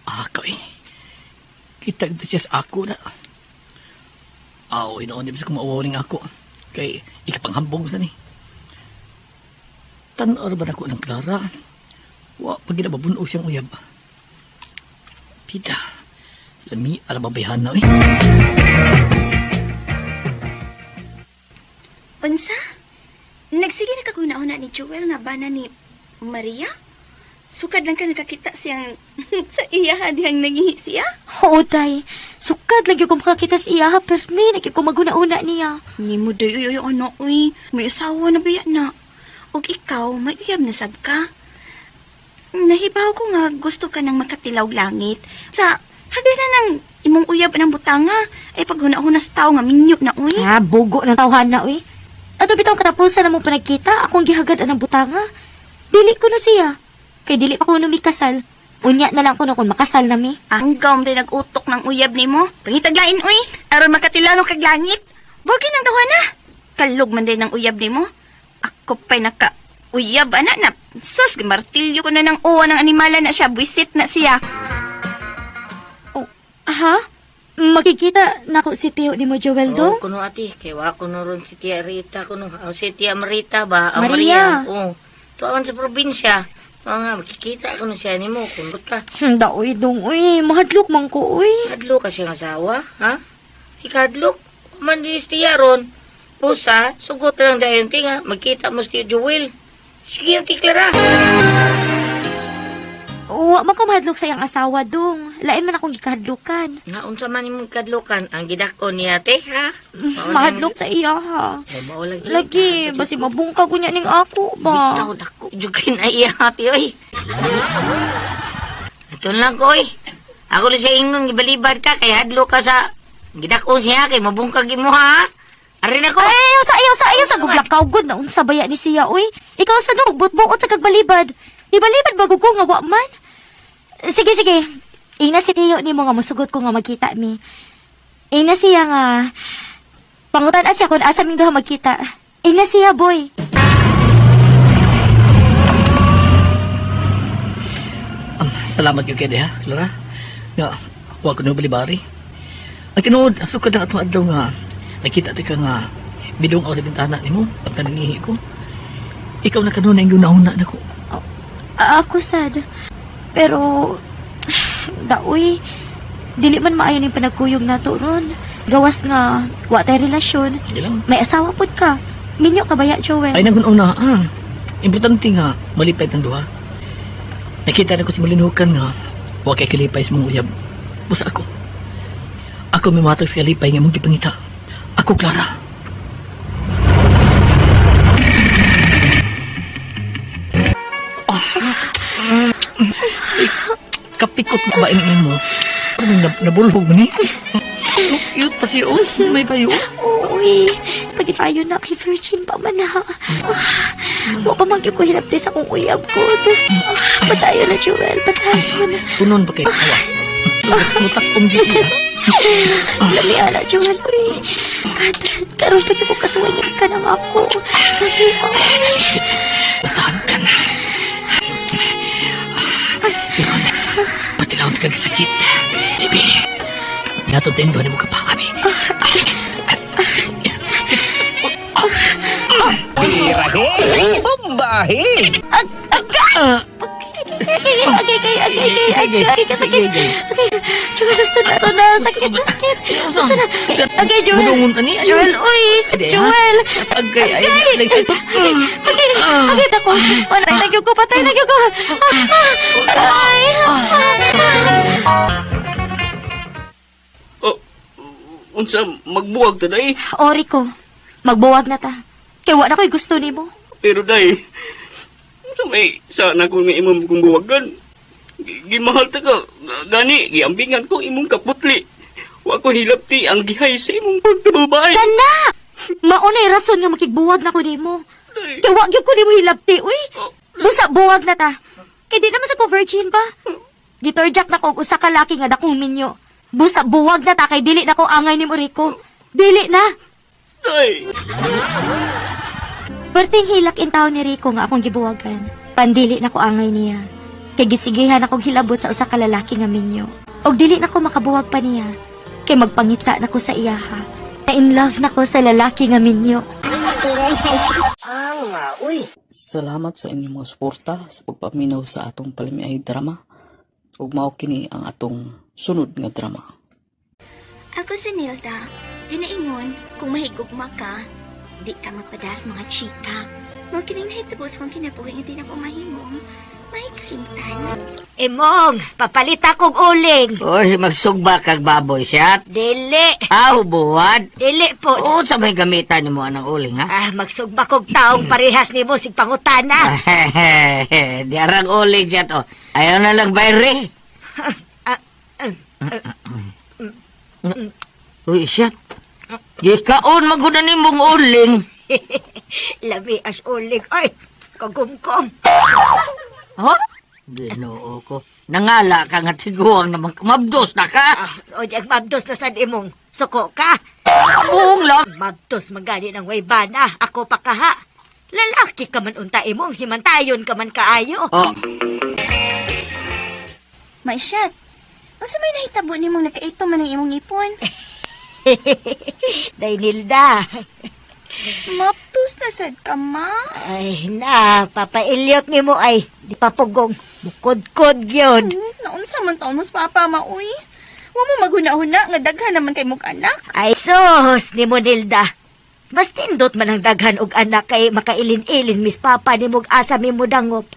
Ako eh. Kita ito siya sa ako na. Aw, inoon sa kumauwaw ning ako. Kay ikapanghambog sa ni. Tanaw ba na ko ng Clara? Wa, pag ginababunog siyang uyab. Pita, lami arababayhan na eh. Unsa? Nagsige na kaguna-una ni Joel nga bana ni Maria? Sukad lang ka nakakita siyang sa iya dihang nangihi siya. Oo, day. Sukad lagi ko makakita sa iya, ha. Permi, lagi ko maguna-una niya. Ni mo day uy uy ano uy, may asawa na biya na. Og ikaw, may uyab na sab ka. Nahibaw ko nga gusto ka nang makatilaw langit. Sa hagay na ng imong uyab ng butanga ay paghuna-huna sa tao nga minyo na uy. Ah, bugo ng tawhana, uy. Ato bitaw katapusan na mo panagkita, akong gihagad ang butanga. Dili ko na siya. Kay dili pa ko no mikasal. Unya na lang ko no kung makasal na mi. Ang gawm day nag-utok ng uyab nimo. Pangitaglain uy, aron makatilaw no kag langit. Bugi ng tawa na. Kalog man day ng uyab nimo. Ako pa'y naka uyab ana na. Sus, gimartilyo ko na ng uwa ng animala na siya, buisit na siya. Oh, aha? Makikita na ko si Teo ni mo Joel Oo, dong? kuno ate. Kay wa kuno ron si Tia Rita kuno. O si Tia Marita ba? O, Maria. Maria. Oo. Tuwan sa probinsya. Oo nga, makikita kuno siya nimo. Kundot ka. Daoy dong, uy. Mahadlok man ko, uy. Hadlok ka siyang asawa, ha? Ikadlok. Man din si Tia ron. Pusa, sugot lang dayon tinga. Magkita mo si Tia Joel. Sige, ang tiklara. Wa man ko mahadlok sa iyang asawa dong. Lain man akong gikahadlokan. Nga, unsa man imong kadlokan? Ang gidako niya, te, ha? Mahadlok sa iya ha. Ay, mao lagi. Lagi, basi mabungkag ko niya ning ako ba? Bitaw, dako. Jugin na iya, ate, oy. Ito lang ko, oy. Ako lang siya ingnon, gibalibad ka, kay hadlo ka sa gidakon siya, kay mabungkag imo, ha? Arin ako. Ay, ayaw sa, ayaw sa, ayaw sa gublakaw gud na unsa baya ni siya, uy. Ikaw sa no, buot-buot sa kagbalibad. Ibalibad bago ko nga wa man. Sige, sige. Ina si Tio nimo nga musugot ko nga magkita mi. Ina siya nga pangutan siya kung asa ming duha magkita. Ina siya, boy. Salamat yung kay ha, Clara. Nga, huwag ko na balibari. Ang tinuod, ang sukad lang atong adlaw nga, nakita ti ka nga, bidong ako sa bintana nimo, pagka nangihi ko. Ikaw na kanuna yung gunahuna na ko. Ako sad. Pero Daoy, dili man maayo ning panagkuyog nato ron. Gawas nga, wa tay relasyon. Sige lang. May asawa pud ka. Minyo ka baya, Joel? Ay, nagun-una, ah. Importante nga, malipay tang duha. Nakita na ko si Malinukan nga, wa kay kalipay sa mong uyab. Busa ako. Ako may matag sa kalipay nga mong gipangita. Ako, Clara. Ah. Ay, kapikot na ba ini mo? Parang nabulhog man eh. Cute pa siya, oh. May bayo. Uy, pagitayo na kay virgin pa man ha. Ah, wa pa man gyud ko hinabti sa akong uyab ko. Ah, patayo na, Joel. Patayo na. Tunon ba kay awa? Mutak om gyud iya. Lami ala, Joel. Uy, kat, karon pa gyud ko kasuwayan ka ng ako. Lami, uy. Bastahan ka na. Pero na, patilawon kag sakit. Ibi, nato din doon mo kapakami. Agay, agay, agay, agay, agay, kasakit. Agay, Joel, gusto na to na. Sakit, sakit. Gusto na. Agay, Joel. Mulungon ani, ayaw. Joel, uy. Hindi, ha? Joel. Agay, ay, Agay. Agay, agay, ako. Wala, nagyo ko, patay, nagyo ko. Ay. Oh, unsa magbuwag ta day? Ori ko, magbuwag na ta. Kay wa na ko'y gusto nimo. Pero day, unsa may sana ko nga imong kong buwagan. Gimahal ta ka, gani, giambingan ko imong kaputli. Wa ko hilabti ang gihay sa imong pagkababae. Kana! Maunay rason nga makigbuwag na ko nimo. Day. Kay wa gyud ko nimo hilabti, uy. Oh. Busa buwag na ta. Kay di naman sa ko virgin ba? Giturjak na ko og usa ka laki nga dakong minyo. Busa buwag na ta kay dili na ko angay nimo Rico. Dili na. Day! Perting hilak in taon ni Rico nga akong gibuwagan. Pandili na ko angay niya. Kay gisigihan akong hilabot sa usa ka lalaki nga minyo. Og dili na ko makabuwag pa niya. Kay magpangita na ko sa iyaha. Na in love na ko sa lalaki nga minyo. Salamat sa inyong mga suporta sa pagpaminaw sa atong palamiay drama. Ug mao kini ang atong sunod nga drama. Ako si Nilda. Ginaingon, kung mahigugma ka, di ka magpadas mga chika. Mao kining nahitabo sa kong kinabuhi nga di na ko mahimong, may kalimtan. Emong, papalit akong uling. Uy, magsugba kag baboy siyat. Dili, Aw, buwad. dili po. Oo, sa may gamitan nimo anang uling, ha? Ah, magsugba kog taong parehas nimo sig pangutana. Di arang uling siyat, oh. Ayaw na lang bayre. Uy, siyat. Gikaon maguna nimong uling. Lami as uling. Ay, kagumkom. Ha? Ginoo ko. Nangala ka nga tiguang naman kumabdos na ka. Ah, o di ang mabdos na sad imong. Suko ka. Buong lang. Mabdos magani ng waybana. Ako pa kaha. Lalaki ka man unta imong, himantayon ka man kaayo. Oh, Maisyat, unsa may nahitabo nimong nakaito man ang imong ipon? Day Nilda. Maptus na sad ka, ma. Ay na, Papa Elliot nimo ay di pa pugong. Mukod-kod yun. Naunsa man taon mo sa papa, ma, uy. Wa mo maghuna-huna nga daghan naman kay mong anak. Ay sus, nimo Nilda. Mas tindot man ang daghan og anak kay makailin-ilin mis papa nimo og asa mimo dangop.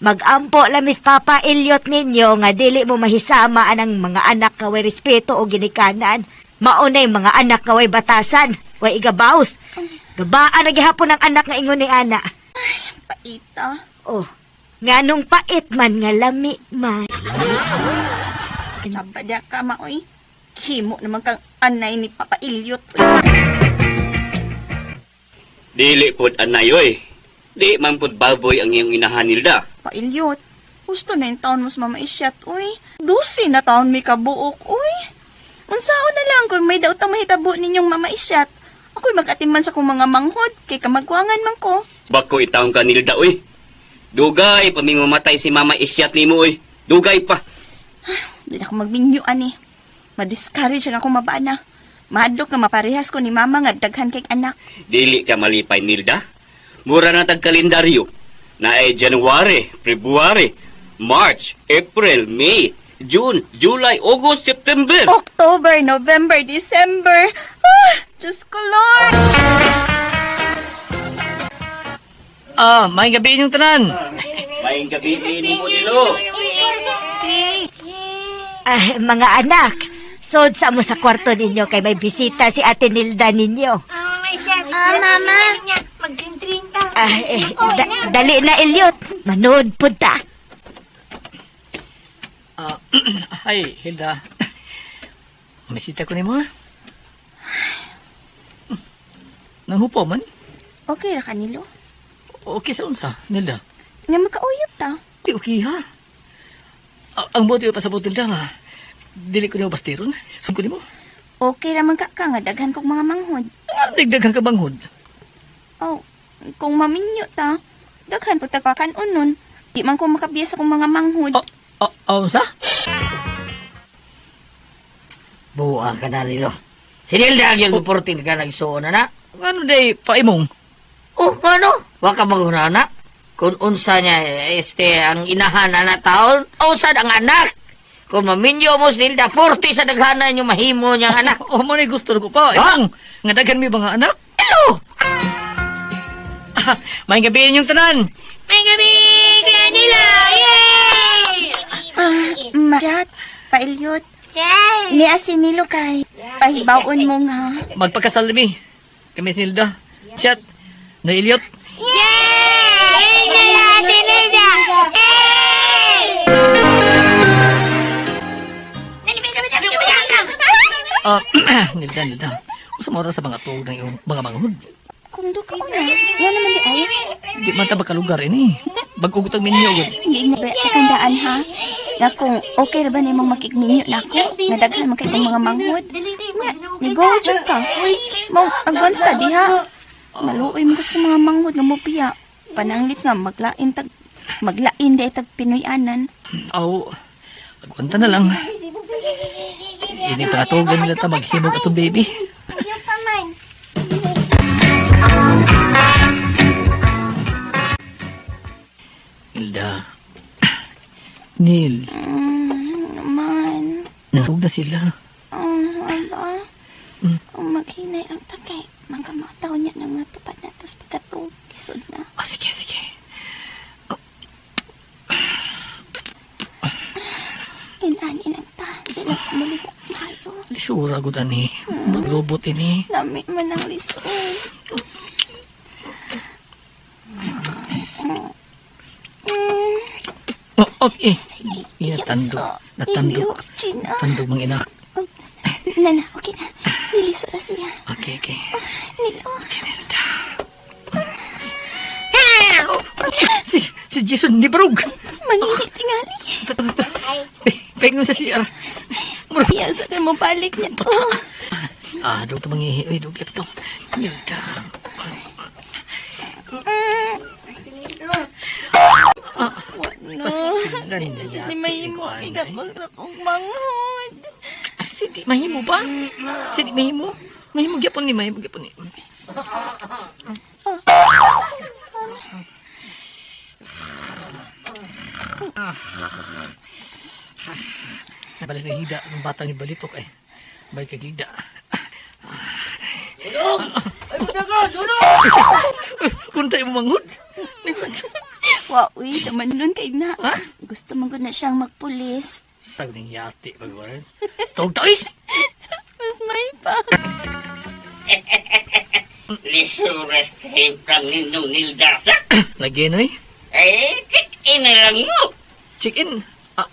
Magampo la mis Papa Elliot ninyo nga dili mo mahisama anang mga anak nga way respeto o ginikanan. Maunay mga anak nga way batasan, way igabaws. Gabaan na gihapon ang anak nga ingon ni ana. Paita. Oh, nganong pait man nga lami man. Sabada ka, ma, uy. Kimo naman kang anay ni Papa Ilyot, uy. Dili pod anay oy. Di man pod baboy ang iyong inahan Nilda. Pailyot, gusto na yung taon mo sa Mama Isyat, uy. Dusi na taon may kabuok, uy. Unsaon na lang kung may daw mahitabo ninyong Mama Isyat. Ako'y magatiman sa kong mga manghod, kay kamagwangan man ko. Bako itawon ka Nilda oy. Dugay pa ming mamatay si Mama Isyat nimo oy. Dugay pa. Di na ako magminyo, ani. Ma-discourage ang akong mabana. Mahadlok nga maparehas ko ni Mama nga daghan kay anak. Dili ka malipay Nilda. Mura na tag kalendaryo. Na ay January, February, March, April, May, June, July, August, September. October, November, December. Ah, Diyos ko, Lord. Ah, may gabi inyong tanan. May gabi ni mo nilo. Ah, mga anak, sod sa mo sa kwarto ninyo kay may bisita si Ate Nilda ninyo. Ah, Mama. Ah, eh, dali na, Elliot. Manood pud ta. Ah, hi, Hilda. Misita ko nimo ha. Nanghupo man. Okay ra ka nilo. Okay sa unsa, Nilda. Nga makauyab ta. Di okay ha. Ang buti pa sa Nilda ha. Dili ko nimo bastiron. Sum ko nimo. Okay ra man ka ka nga daghan kog mga manghod. Ang dagdagan ka banghod. Oh, kung maminyo ta, daghan po ta kakan-on nun. Di man ko makabiya sa kong mga manghod. Oh, oh, oh, unsa? Buang ka na nilo. Si Nilda ang yung reporting ka nagsuon na na. Ano day paimong? Oh, ano? Wa ka maghuna na. Kung unsa niya, este, ang inahan na na taon, usad ang anak. Kung maminyo mo si Nilda, 40 sa daghanan yung mahimo niyang anak. Oh, mo na gusto ko pa. Ah? Imong, nga daghan mi mga anak. Hello! Ah, may gabi inyong tanan. May gabi, Kuya Nilo! Yay! Ah, ma, Paelyot. Ni asin nilo kay pahibawon mo nga. Magpakasal mi. Kami si Nilda. Chat. Na Elliot. Yay! Ate Nilda! Yay! Ah, Nilda, Nilda. Usa mo sa mga tuog ng iyong mga manghod. Kung do ka una, nga naman di ay. Di man ta makalugar ini. Bag-ugot ang minyo gud. Hindi na ba katandaan ha? Nga kung okay ra ba nimong makigminyo na ako, nga daghan man kay kong mga manghod. Nga, nigo jud ka. Mao agwanta diha. Maluoy mo kasi kong mga manghod nga mopiya. Pananglit nga maglain tag maglain di tag Pinoy-anan. Aw, agwanta na lang. Ini pangatugan nila ta maghimog atong baby. Nilda. Nil, Naman. natug na sila. Oh, ala. Oh, maghinay lang ta kay magkamataw niya ng matupad na tos pagkatug. Lisod na. Ah, sige, sige. Inani lang ta. Di lang ta maliho. Mayo. Lisura gud ani. Robot ini. Lami man ang lisod. Oh, okay. Ina tandog. Natandog. Iliyok, Gina. Tandog mang ina. Nana, okay na. Nilisod na siya. Okay, okay. Nilo. Si Jason ni Barug. Mangihi tingali. Peg sa CR. Iya, sa kayo mabalik niya to. Ah, dug to mangihi. Uy, dug to. Nilda. No. Hindi mahimo. Igakos na kong manghod. Ah, sige, mahimo ba? Sige, mahimo. Mahimo gyapon ni, mahimo gyapon ni. Ah. Balik na hida ng bata ni Balitok eh. Balik kay hida. Dulog! Kung tayo manghod. Wa, uy, taman nun kay na. Ha? Gusto man ko na siyang magpulis. Sag ng yati pagwaran. Tawag tayo eh! Mas may pa. Lisuras kay pang ninong Nilda. Lagi noy. Eh, check in na lang mo. Check in.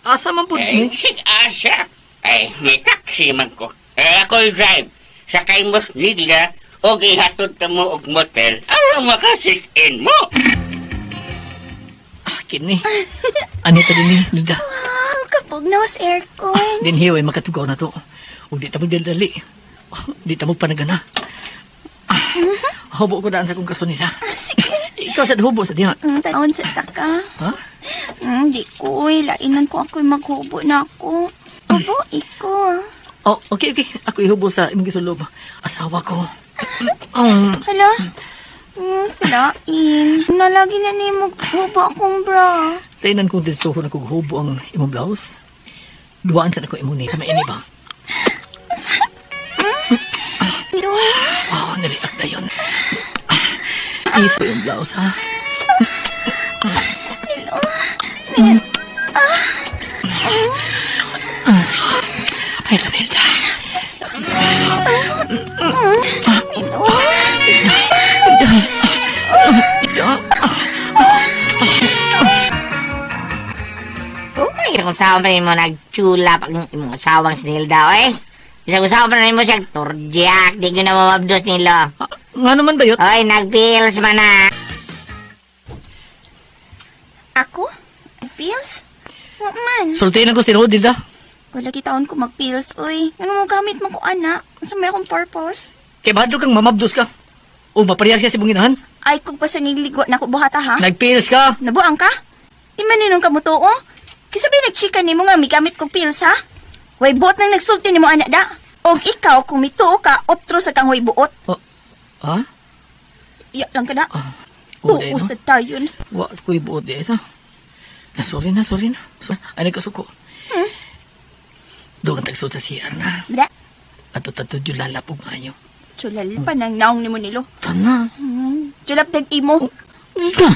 Asa man po Eh, ni? sig asa. Eh, may taxi man ko. Eh, ako'y drive. Sakay mo sa Nilda o ihatod ka mo og motel aron maka-check in mo. Ah, kini. Anita din ni Nilda. Ang kapog na sa aircon. Din hiway makatugaw na to. Ug di ta magdaldali. Di ta magpanagana. Ah, hubo ko daan sa kong kastunisa. Ah, sige. Ikaw sa hubo sa diha. Taon sa taka. Ha? Di ko, uy. Lainan ko ako'y maghubo na ako. Hubo, iko. Oh, okay, okay. Ako ihubo sa imong gisulob. Asawa ko. Hala? Lain. Nalagi na ni maghubo akong bra. Tainan kong dinsuho na kong hubo ang imong blouse. Duwaan sa nako imong ni sa maini ba? Nilo. Oh, naliak na yun. Iso yung blouse, ha? Nilo. I love Hilda. Nilo. Umay, isang usawa pa rin mo nagtsulap ang imong asawang si Nilda, oy. Isang usawa pa rin mo siya, turjak, di ko na mamabdos nila. Ah, nga naman ba yun? Oy, nagpills man na. Ako? Pills? Wa man. Sultiin ako sa tinuod, Hilda. Wala kitaon ko mag-pills, uy. Ano mo gamit mo ko, ana? Sa may akong purpose? Kay bahadlo kang mamabdos ka. O maparehas ka sa imong inahan. Ay, kung pasanging ligwa na ko buhata, ha? Nagpills ka. Nabuang ka? Di man ninong kamutuo? Kisa ba nagchika nimo nga migamit kong pills, ha? Way buot nang nagsulti nimo anak da. Og ikaw, kung mituo ka, otro sa kang way buot. Oh, ha? Iya lang ka na. Oh, Tuo sa tayon. Wa ko'y buot di isa. Na, sorry na, sorry na. So, ay, nagkasuko. Hmm? Doon ang tagsod sa CR na. Bda, Ato tato julalap og maayo. chulal pa nang naong nimo nilo. Tana. Chulap dag imo. Ta.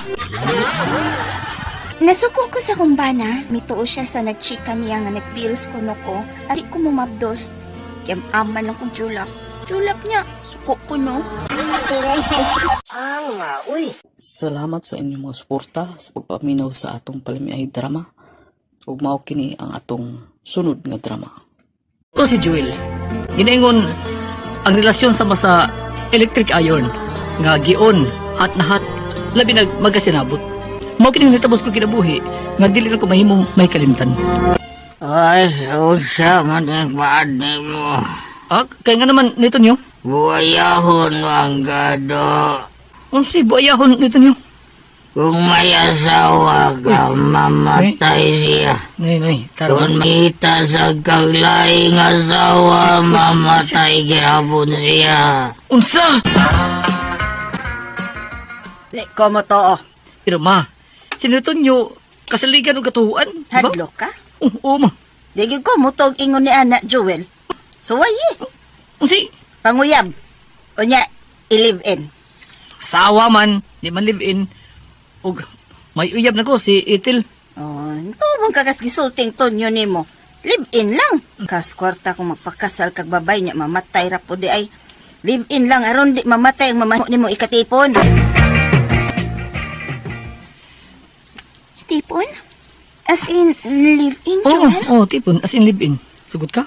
Nasuko ko sa kumbana, mituo siya sa nagchika niya nga nagpills kuno ko, at di ko mumabdos. Kaya aman akong julap. Julap niya, suko ko no. Salamat sa inyong mga suporta sa pagpaminaw sa atong palamiay drama. Ug mao kini ang atong sunod nga drama. Ito si Jewel. Ginaingon ang relasyon sama sa electric iron nga gion hot na hot labi nag magasinabot. Mao kini nitabos ko kinabuhi nga dili na ko mahimong may kalimtan. Ay, unsa man ang baad nimo. Ah, kaya nga naman nito niyo. Buwayahon ang gado. Unsi buayahon nito niyo. Kung may asawa ka, mamatay siya. Nay nay, tara. Kung makita sa kaglaing asawa, mamatay gihapon siya. Unsa? Di ko mo to. Pero ma, sinito niyo kasaligan og katuhuan, di ba? Hadlok ka? Oo, oo, ma. Di gyud ko mo to ingon ni ana Joel. Suway eh. Unsi? Panguyab. Unya i-live in. Asawa man, di man live in. Og may uyab na ko si Ethel. Oh, to mong kakas gisulting tonyo nimo. Live in lang. Kas kwarta kung magpakasal kag babay niya mamatay ra po di ay. Live in lang aron di mamatay ang mama nimo ikatipon. Tipon? As in, live in, Oo, Joel? oo, tipon, as in live in. Sugot ka?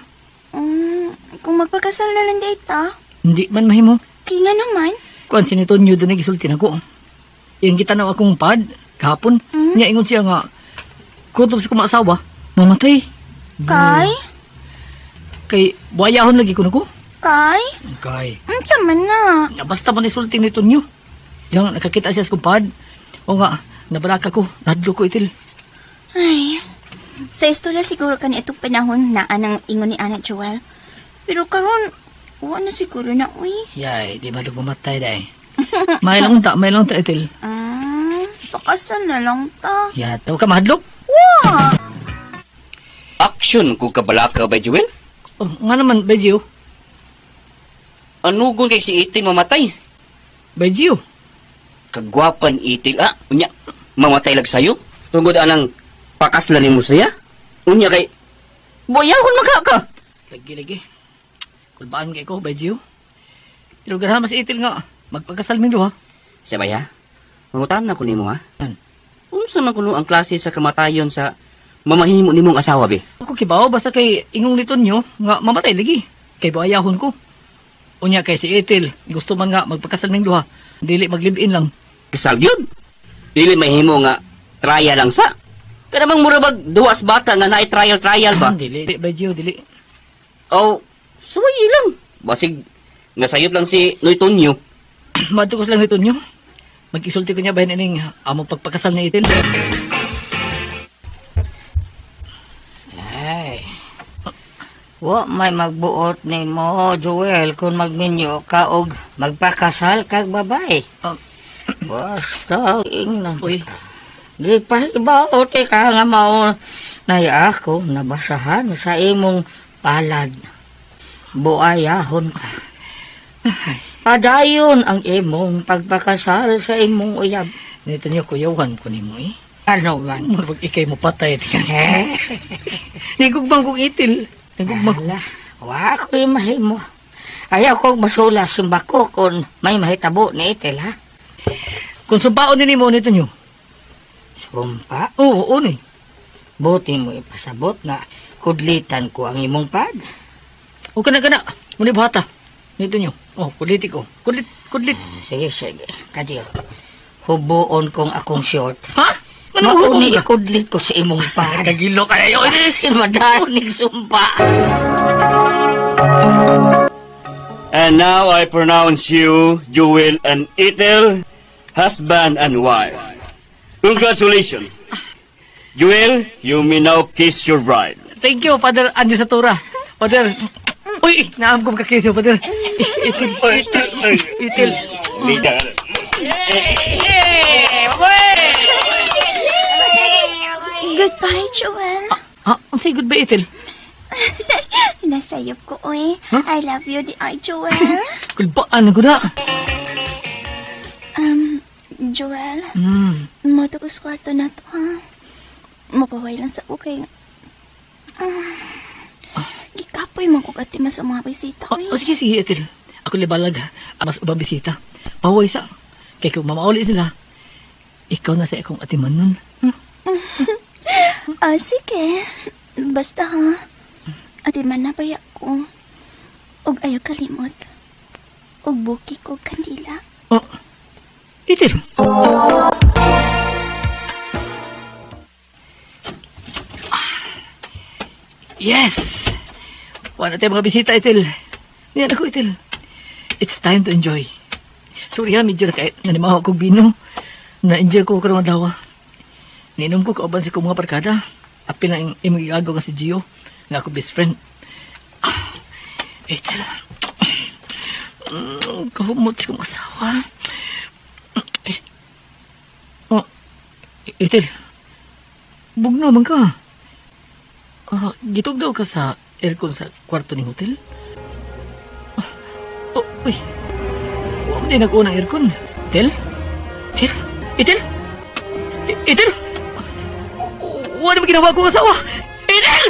Kung magpakasal na lang data, Hindi man mahimo. kaya nga naman. Kuan si Tonyo doon gisulti nako. Iyang gitanaw akong pad kahapon. Niya ingon siya nga kutob sa kumaasawa, mamatay. Kay? Kay buayahon lagi kuno ko. Kay? Kay. Unsa man na? Ya, basta man isulti ni Tonyo. Yang nakakita siya sa kong pad. O nga, nabalaka ko, nahadlo ko itil. Ay, sa istula siguro kani itong panahon na anang ingon ni Ana Joel. Pero karon, wa na siguro na, uy. Yay, di ba mamatay day. May lang unta, may lang unta itil. Pakasal na lang ta. Ya, taw ka mahadlok. Wa! Action kung kabalaka ba, Jewel? Oh, nga naman, Bejio. Anugon kay si Itil mamatay? Bejio. Kagwapan Itil, ah. Unya, mamatay lag sayo. Tungod anang pakaslan nimo siya. Unya kay, buayahon maka ka. Lagi, lagi. Kulbaan kay ko, Bejio. Pero ganahan mas itil nga. Magpagkasal min duha. Sabay ha? Mangutan na ko nimo ha? Unsa man kuno ang klase sa kamatayon sa mamahimo nimong asawa be? Ako kibaw, basta kay ingong nito nyo, nga mamatay lagi. Kay buayahon ko. Unya kay si Ethel, gusto man nga magpakasal ning duha. Dili mag-live-in lang. Kasal yun. Dili mahimo nga trial lang sa. Kada bang mura bag duwas bata nga naay trial-trial ba? Dili, dili, Bejio, dili. O, suwayi lang. Basig, nasayop lang si Noy Tonyo. Madto ko lang nito nyo. Mag-isulti ko niya bahin ining amo pagpakasal ni Ethel. Ay. Wa may magbuot nimo, Joel, kung magminyo ka og magpakasal kag babay. Ah. Basta ingnan. Uy, Gipahibaw te ka nga mao Nay ako nabasahan sa imong palad. Buayahon ka. Padayon ang imong pagpakasal sa imong uyab. Nito niyo, kuyawan ko nimo eh. Ano man? Murag ikay mo patay. Eh, Nigugmang kong itil. Nigugmang. Ala, wa ko'y mahimo. Ayaw kong basula simbako kung may mahitabo ni Itel, ha? Kung sumpaon ni mo nito niyo. Sumpa, Oo, oo ni. buti mo ipasabot na kudlitan ko ang imong pad. O kana kana. Muni buhata. Nito niyo. Oh, kudliti ko. Kudlit, kudlit. Sige, sige. Kadiyo. Hubuon kong akong short. Ha? Ano Mauni ikudlit ko sa imong pad. Kagilo kayo. Kasi madanig sumpa. And now I pronounce you, Jewel and Ethel, husband and wife. Congratulations. Jewel, you may now kiss your bride. Thank you, Father Andy Satura. Father. Uy, naam ko makakiss Father. Itil, itil, itil. Lida. Goodbye, Joel. Ha? Ang say goodbye, Itil. Nasayop ko, oy. I love you, di ay, Joel. Kulbaan ko na. um, Joel, moto ko sa kwarto na to, ha? Mapahuay lang sa ukay. Gikapoy man ko katima sa mga bisita, Oh, oy. oh, sige, sige, Ethel. Ako libalag, ha. Mas ubang bisita. Pahuway sa. Kaya kung mamauli sila, ikaw na sa akong atiman nun. Ah, sige. Basta, ha? Ati man na baya ko. Og ayaw kalimot. Og buki ko kandila. Oh, Ethel. Yes! Wala tayo mga bisita, Ethel. Niyan ako, Ethel. It's time to enjoy. Sorry ha, medyo na nanimaho akong bino. Na-enjoy ko karong adlaw. Ninom ko kauban sa kong mga barkada. Apil na imong igagaw nga si Gio, nga ako best friend. Ah, Ethel. Kahumot sa kong asawa. Eh. Oh, Ethel. Bugno man ka. Ah, gitog daw ka sa aircon sa kwarto ni hotel? Ah, oh, uy. Huwag mo din nag-unang aircon. Ethel? Ethel? Ethel? Ethel? Wala naman ginawa kong asawa! Ethel!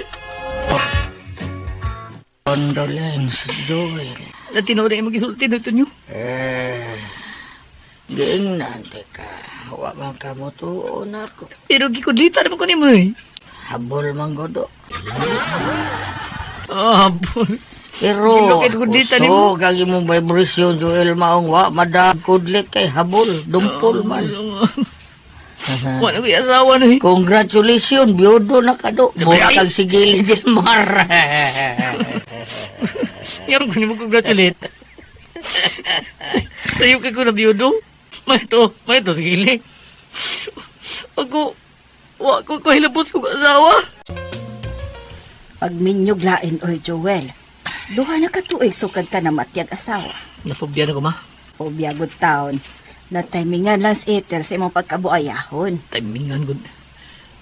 Condolence, Joel. Natinood na imong gisulti nito niyo. Eh, giingnan ka. Wa man ka mo tuon ako. Pero gikudlita naman ko nimo eh. Habol man godo. Ah, bon. Pero, Gilokit kudlita nimo. kusog ang imong vibration, Joel, maong wa madag kudlit kay habol, dumpol man. Wala ko yung asawa na eh. Congratulations, biyudo na ka do. Mura kag sigili din mar. Yan ko nimo congratulate. Sayo kay ko na biyudo. May to, sige. Ako, wa ko kahilabos kong asawa. Pagminyog lain, oy, Joel. Duha na ka tuig sukad ka na matyag asawa. Napobya na ko ma. O biyagod taon. Na timingan lang si Ethel sa imong pagkabuayahon. Timingan gud.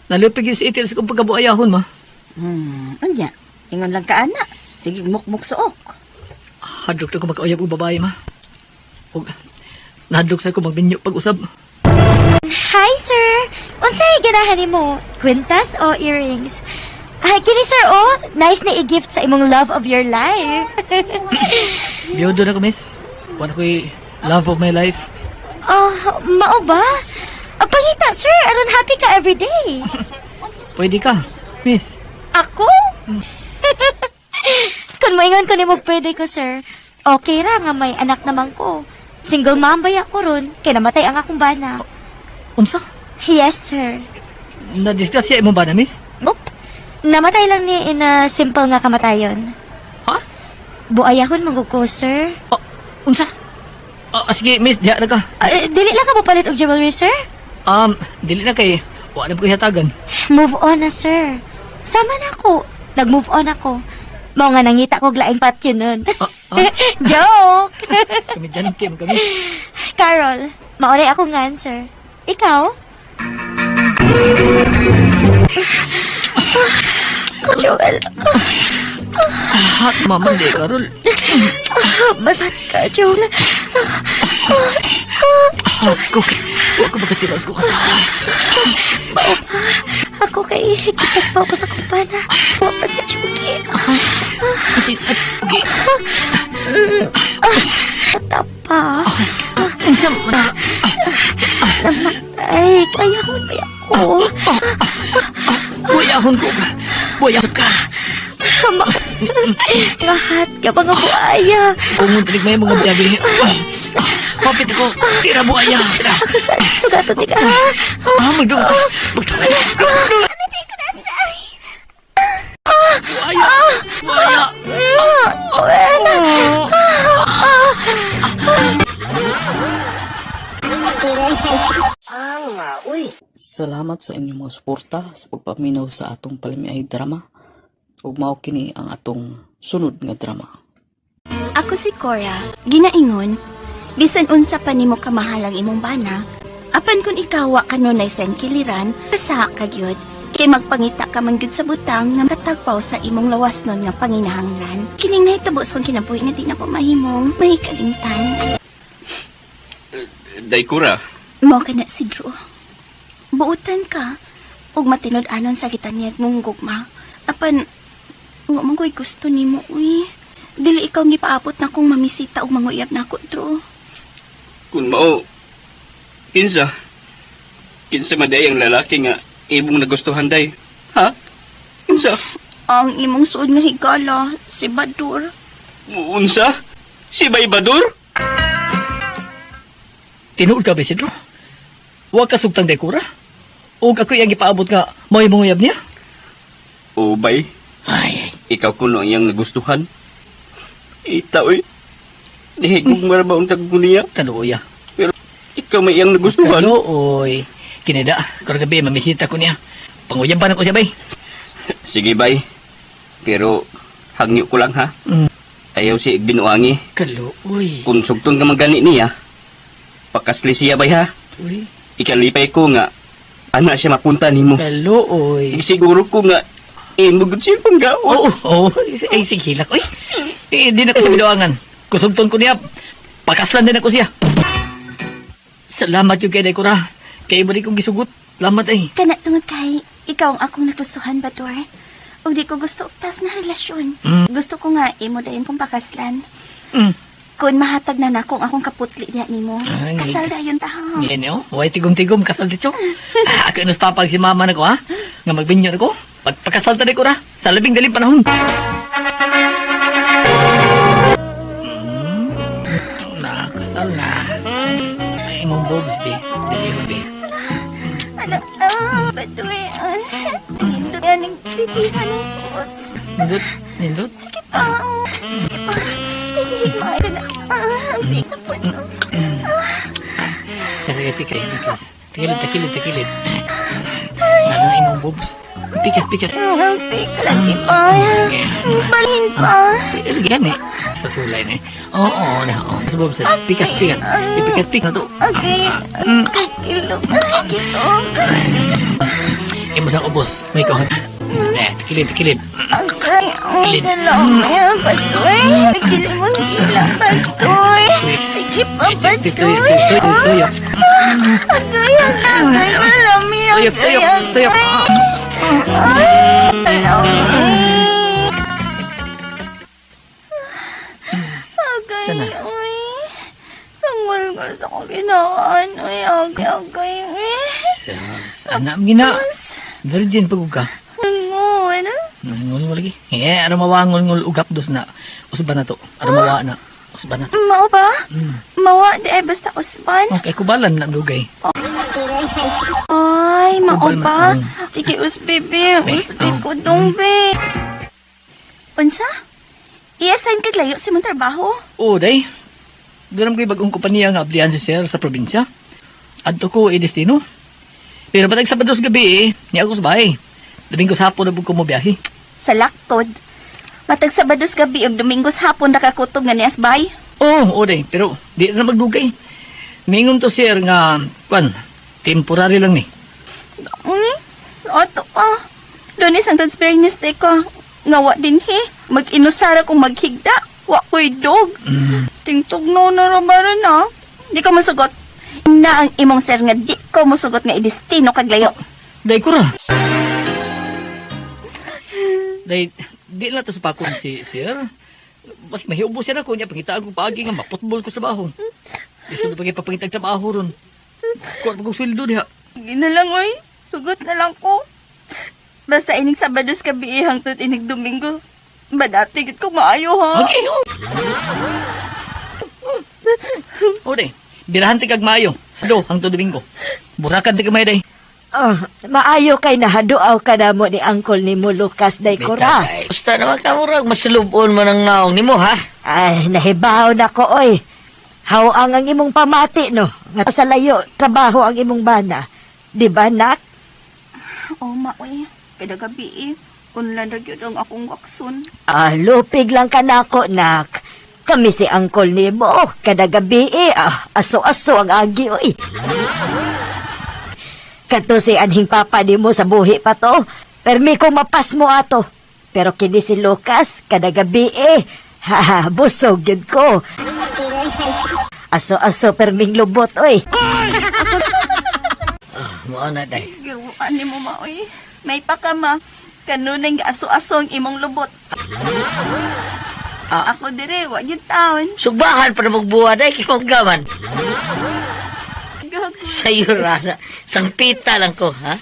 Nalupig yung si Ethel sa kong pagkabuayahon ma. Unya. Ingon lang ka, ana. Sige, mukmuk suok. Hadlok na ko magkauyab og babae ma. Ug nahadlok sa ko magbinyo pag-usab. Hi, sir! Unsay ganahan nimo? Kwintas o earrings? Ay, kini sir, oh! Nice na i-gift sa imong love of your life. Biyudo na ko miss. Wala ko'y love of my life. Oh, mao ba? Ah, pangita, sir! Aron happy ka everyday. Pwede ka, miss. Ako? Kung moingon ko nimo pwede ko, sir. Okay ra nga may anak naman ko. Single mom ba ako ron? Kay namatay ang akong bana. Unsa? Yes, sir. Na-disgrasya imo ba na, miss? Oop. Namatay lang ni in a simple nga kamatayon. Ha? Buayahon man gud ko, sir. Oh, unsa? Ah, sige, miss, diha na ka. Ah, dili lang ka mo palit og jewelry, sir? Dili na kay wala na ko hatagan. Move on na, sir. Sama na ako. Nag-move on ako. Mao nga nangita kog laing patyo nun. Ah, ah. Joke! Kami dyan, kim kami. Carol, maulay ako nga answer. Ikaw? Joel, Hat maman di Carol. masat ka, Joel. Hat ko. Wa ko makatilas ko kasawa. Mao pa. Ako kay kitag pa ako sa kumpana. Wa pa si Chucky. Kasi at ugi. Tapa. Unsa man na? Namatay. Kayahon ba ako? Buyahon ko. Buyahon ka. Lahat ka mga buaya. Ungon tinig may mga buyabi. Kapit ako. Tira buaya. Tira. Ako sa sugato di ka. Ah, magdung ka. Magdung ka. Buaya. Buaya. Joel. Salamat sa inyong mga suporta sa pagpaminaw sa atong palamiay drama. Ug mao kini ang atong sunod nga drama. Ako si Cora, ginaingon, bisan unsa pa nimo kamahal ang imong bana, apan kung ikaw wa kanunay sa kiliran, kasa ka gyud. Kay magpangita ka man gyud sa butang nga katagpaw sa imong lawas nun nga panginahanglan. Kining nahitabo sa akong kinabuhi nga di na ko mahimong mahikalimtan. Day Cora, Mao ka na si Drew. Buutan ka ug matinud-anon sa gitaniyag mong gugma. Apan wa man ko'y gusto nimo uy. Dili ikaw ang gipaabot na kong mamisita og manguyab nako, Drew. kung mao, kinsa? Kinsa maday ang lalaki nga imong nagustuhan day? Ha? Kinsa? Ang imong suod nga higala, si Badur. Unsa? Si Bay Badur? Tinuod ka, Isidro? Wa ka sugtang dekora? O ako iyang gipaabot nga may manguyab niya? O bay, Ay, ay. ikaw kuno ang iyang nagustuhan. Ita oy. Dihigong maraba ang tagpo niya. Kaluoya. Pero ikaw may iyang nagustuhan. Kaluoy. Kinida, karong gabi mamisita ko niya. Panguyaban ako siya, bay. Sige bay. Pero hangyo ko lang ha. Mm. Ayaw si Igbinuangi. Kaluoy. Kung sugton ka man gani niya, pakasli siya bay ha. Uy. Ikalipay ko nga ana siya mapunta nimo. Kaluoy. Siguro ko nga imo gud siya panggaon. Oo, oo. Ay, sige, hilak. Uy, eh, di na ko sa binuangan. Kusugton ko niya. Pakaslan din ako siya. Salamat yung kay Dekora. Kay iba kong gisugot. Salamat ay. Kana tungod kay ikaw ang akong nagustuhan, Badur. Ug di ko gusto og taas na relasyon. Mm. Gusto ko nga imo dayon kong pakaslan. Mm. Kung mahatag na nako ang akong kaputli diha nimo. Ay, Kasal dayon ta. ha? Yan oh. Way tigom-tigom, kasal dito. Ah, ako inus papag si mama na ko, ha? Nga magbinyo na ko. Pagpakasal ta ko ra. Sa labing daling panahon. Nakasal na. Ay, imong bobs, be. Dili ko, be. Ano? Ah, Badur. Ah, Nindot nga ning titihan ng boobs. Nindot, nindot. Sige pa. Sige pa. Titihig mga na. Ah, ang bilis na po. no? Sige, pikay, pikas. Takilid, takilid, takilid. Lalo na imong boobs. Pikas, pikas. Ang pik lagi pa. Balhin pa. Yan eh. Sa sulay na eh. Oo, oo, na, oo. Sa boobs, eh. Pikas, pikas. Pikas, pikas na to. Okay. Kikilog. Kikilog. Imo sa ubos. May kahon. Eh, takilid, takilid. Agay, ang galami, Badoy. Nagili mo gila, Badoy. Sige pa, Tuyo, Badoy. tuyo, tuyo, tuyo. Agay, agay, agay, galami, Tuyo, agay, tuyo, tuyo. agay. Ah, galami. Agay, Sana. uy. Kangulgul sa akong ginawaan, uy. Agay, agay, uy. Anak gina. Virgin pag ka. Ngol. Ngol mo lagi. Eh, ano mawa ngol ngol ugap dos na. Usba na to. Ano mawa na. Usba na to. Mao ba? Mawa, di ay basta usban. Okay, kubalan na dugay. Ay, mao Kubal ba? man. Sige, usbi, be. Be, Usbi oh. ko dong, be. Unsa? Iyasan kag layo sa imong trabaho? Oo, day. Doon ko'y bagong kompanya nga ablihan si sir sa probinsya. Adto ko i destino. Pero batag Sabado sa gabi eh, niya ako sa bahay. Domingo sa hapon na ko mo biyahe. Sa laktod. Matag Sabado sa gabi ug Domingo sa hapon nakakutog nga nias bay. Oo, oh, day. Pero di na magdugay. Mingon to sir nga, kwan, temporary lang ni. Uni? Ato pa. Lunes ang Biyernes day ko. Nga wa din he. Mag-inusara kong maghigda. Wa ko'y dog. Tingtugnaw na rabaran na. Di ka masugot. Na ang imong sir nga di ko musugot nga idestino kag layo. Day ko ra. Day, di lang to sa pakon si sir. Mas mahiubo siya na ko niya pangita ako paagi nga maputbol ko sa baho. Isunod pa kay papangitag trabaho ron. Kuha pa kong sweldo diha. Sige na lang, oy. Sugot na lang ko. Basta inig Sabado sa gabi hangtod inig Domingo. Banati gid ko maayo ha. Okay, oh. Oh, day. Birahan ti kag maayo. Sado hangtod Domingo. Burakan ti kamay day. Ah, maayo kay nahaduaw ka na mo ni uncle ni mo Lucas day Cora. Basta naman ka murag masulubon man ang naong nimo ha. Ay, nahibaw na ko oy. Hawang ang imong pamati no. Nga sa layo trabaho ang imong bana. Di ba nak? Oh, ma, oy. Kada gabi eh. Unlan ra gyud ang akong wakson. Ah, lupig lang ka nako nak. Kami si uncle ni mo kada gabi eh. Ah, aso-aso ang agi oy. Kadto si anhing papa ni mo sa buhi pa to. Permi ko mapas mo ato. Pero kini si Lucas kada gabi eh. Ha, busog gyud ko. Aso-aso perming lubot oy. Mao na day. Giruan ni mo, ma, oy. May pa ka, ma. Kanunay nga aso-aso ang imong lubot. Ah. Ako dire, wa gyud taon. Subahan pa na magbuwa day kay gaman. Gago. Sayo ra na. Sangpita lang ko ha.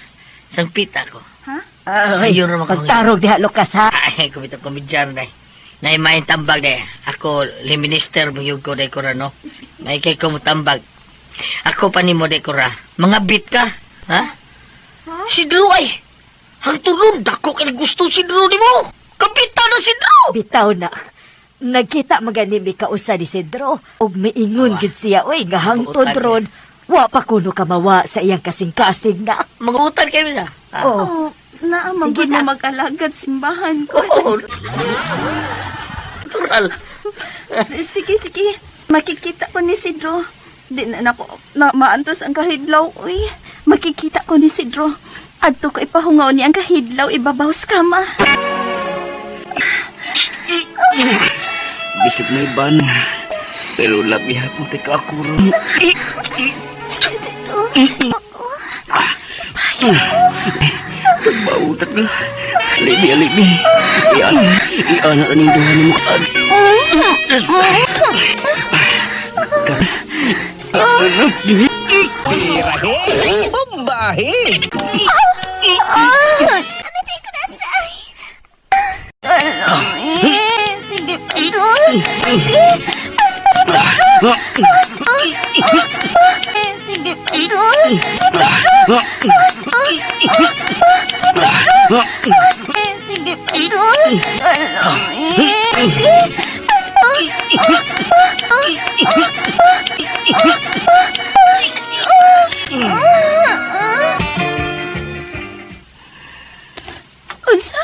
Sangpita ko. Ha? Ay, Sayo ra man ko. pagtarog diha Lucas ha. Ay, kumita komedyano day. Nay may tambag day. Ako le minister magyud ko day ko ra no. May kay ko motambag. Ako pa nimo day ko ra. Mga bit ka, ha? Si Drew ay. Hangtod dako kay gusto si Drew nimo. Kapita na si Drew. Bitaw na. Nagkita magani mi kausa ni Cedro ug miingon gid siya oy nga hangtod Buotan. ron. Wa pa kuno kamawa sa iyang kasing-kasing na. Mangutan kayo sa. Ha? Oh, Oh, naa man Sige gud mo na. mag-alagad simbahan ko. Oo. Natural. Sige, sige. Makikita ko ni Sidro. Di na nako na, maantos ang kahidlaw, uy. Makikita ko ni Sidro. Adto ko ipahungaw ni ang kahidlaw ibabaw sa kama. Bisag may ban. Pero labi hapon kay ka ako ron. Sige, Sidro. Ako. Tagmautak na. Alibi, alibi. Iyan, iyan na ning duha ni mukha. Eh, sige, Pedro. Sige, mas Pedro. Mas, eh, sige, Pedro. Sige, Pedro. Mas, sige, Pedro. Mas, eh, sige, Pedro. Eh, sige, mas, Unsa?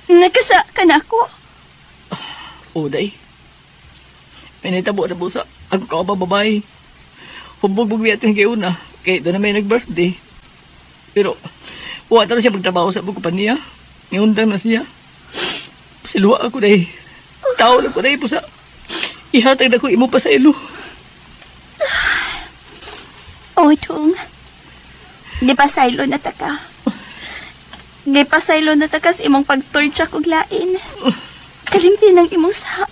Nagkasa ka na ako? Oh, day. May nahitabo na busa. Ang kaaba babae. Hubog bugwi ato yung una. Kay doon na may nag-birthday. Pero, wala na siya magtrabaho sa kumpanya. Niundang na siya. Pasiluwa ako day. Tao na ko day pusa. Ihatag na ko imo pa sa ilo. Oh, Dong. Di pa saylo na taka. Di pa saylo na taka sa imong pagtortsa kog lain. Kalimti ng imong sa.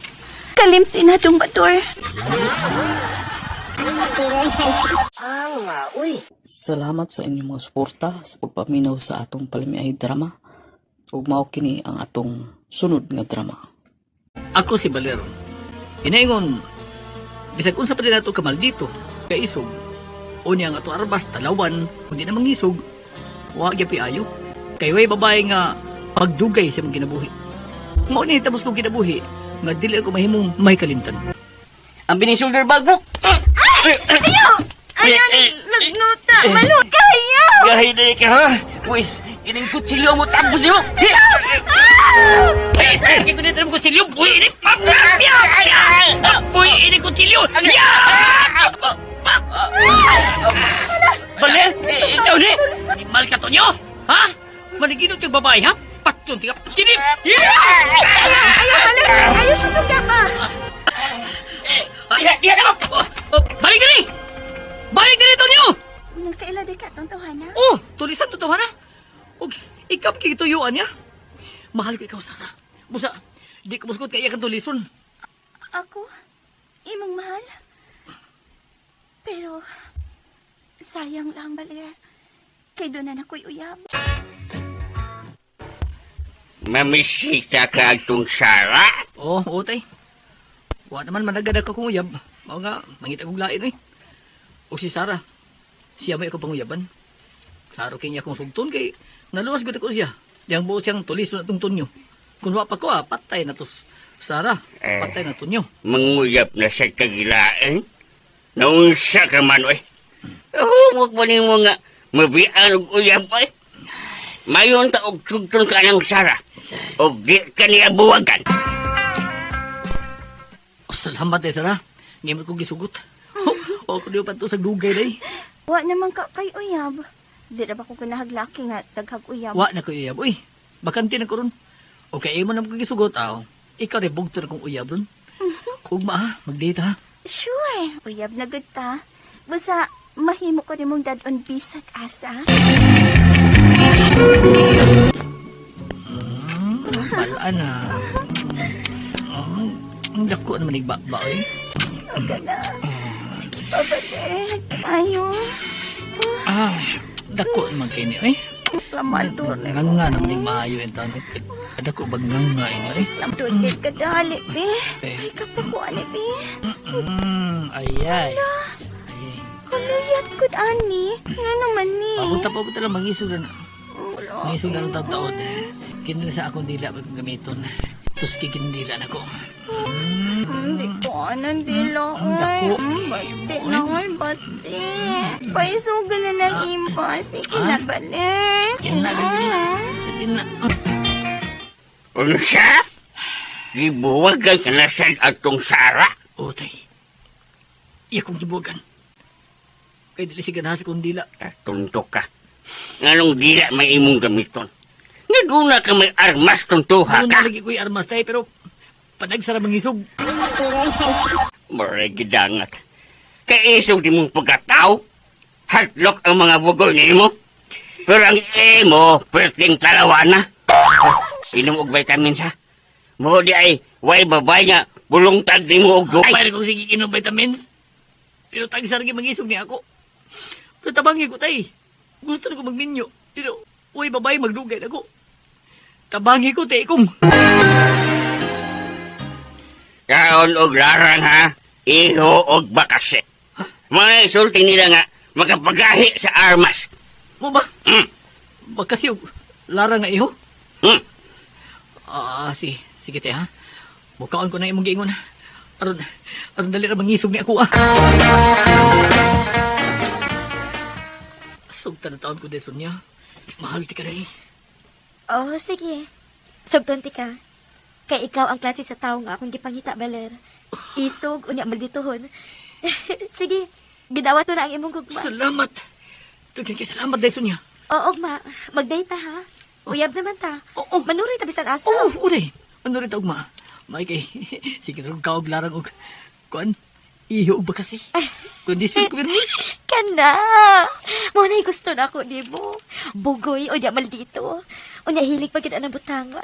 Kalimti na dong bador. Salamat sa inyong mga suporta sa pagpaminaw sa atong palamiay drama. Ug mao kini ang atong sunod nga drama. Ako si Valero. Inaingon, bisag unsa pa din nato kamaldito, kaisog. Unya ang ato arbas talawan, kundi na mangisog, wa gyud ayo. Kay way babae nga pagdugay sa imong kinabuhi. Mao ni tapos kong kinabuhi nga dili ako mahimong may kalimtan. Ang bining shoulder bag mo. Ayaw! Ayaw! Nagnuta! Malo kayo! Gahi na ka ha. Pwes, kining kutsilyo mo tapos nimo. Ay, ay, ko nito mo kutsilyo. Buhi ini. Buhi ini kutsilyo. Baler, ikaw ni. Mal ka to nyo? Ha? Maniginot kang babae, ha? Patyon, tiga. Kinip! Ay, ayaw, ayaw, Baler! Ayaw sa duga ba? Diha, diha na ko! Oh, balik diri! Balik diri, Tonyo! Nagkaila di ka atong tawhana? Oh, tulisan to tawana. Og ikaw kay gituyuan niya. Mahal ko ikaw, Sara. Busa, di ko musugot kay iya kang tulison. Ako? Imong mahal? Pero, sayang lang, Baler. Kay doon na nako'y uyab. Mamisita ka atong Sara? Oh, oo, tay. Wa naman managad ako kong uyab. Mao nga, mangita kong lain eh. O si Sara, siya may ako panguyaban. Klaro kay niya akong sugton kay naluwas gud ako siya. Yang buot siyang tulis na itong tunyo. Kung wa pa ko ah, patay na to Sara. Eh. Patay na tunyo. Manguyab na sa kagilaan. Naunsa ka man, oy. Humok ba nimo nga mabian og uyab, oy? Mayon ta og sugton ka ng Sara. Og di ka niya buwagan. Oh, salamat eh, Sara. Ngayon ko gisugot. Oh, ako di pa to sa dugay day. Wa naman ka kay uyab. Di ra ba ko kinahaglaki nga daghag uyab? Wa na ko uyab. Uy, bakante na ko ron. Okay, imo na ko gisugot aw. Ikaw rin bugto na kong uyab ron. Ugma ha, mag-date ha. Sure, uyab na gud ta. Basta mahimo ko nimong dad-on bisag asa. Balaan na. Ang dako naman igbaba eh. Aga na. Sige pa, Baler. Ayo. Ah, dako naman kayo ni eh. Klamador na. Nga nga naman yung maayo yung taon. Dako bag nga nga ini eh. Klamador kay kadali, be. Eh. Ay, kapako ani, be. Ayay. Ayay. Kaluyat gud ani. Nga naman ni. Pabuta pabuta lang mangisog na. Wala. Mangisog na ng taon-taon. Kinala sa akong dila pag gamiton. Tuski kinila na ko. Hindi ko anong dila, Ang dako. oy. Bati na, oy, bati. Paisugan na ng imba. Sige na, Baler. Yan na, ganyan na. Ganyan na. Unsa? Gibuwagan ka na sad atong Sara? Oh, tay. Iya kong gibuwagan. Kay dili si ganahan sa kong dila. Tunto ka. Nganong dila may imong gamiton? Nga duna ka may armas tuntuha Ano ka? na lagi ko'y armas tay, pero panagsara mangisog. Maray gidangat. Kay isog di mong pagkatao. Hadlok ang mga bugoy nimo. Pero ang imo, perting talawa na. Inom og vitamins ha. Mo di ay, way babay nga, bulungtad nimo og Ay! dugay. Kung sige inom vitamins. Pero tagsara gi mangisog niya ako. Pero tabangi ko tay. Gusto na ko magminyo. Pero uy babae magdugay na ko. Tabangi ko tay kong. Kaon og larang ha, iho og bakase. Mga isulti nila nga, makapagahi sa armas. Mo ba? Mm. Bakasi og lara nga iho. Mm. Ah, sige. Sige te ha. Bukaon ko na imong giingon. Aron aron dali ra mangisog ni ako ah. Sugtan na taon ko de Sonya. Mahal ti ka dai. Oh, sige. Sugton ti ka. Kay ikaw ang klase sa tao nga akong gipangita, Baler. Isog, unya maldituhon. Sige, gidawat to na ang imong gugma. Salamat. Daghan kay salamat dai Sonya. Oo, ma. Magdate ta, ha? Uyab naman ta. Oo. Manuroy ta bisan asa. Oh, uday. Ano rin taog ma? May kay sige rog kaog larang og kuan. Iho og bakasi. Kondisyon ko pirmi. Kana! Mo na'y gusto na ako nimo. Bugoy, unya maldito. Unya hilig pa kita ng butanga.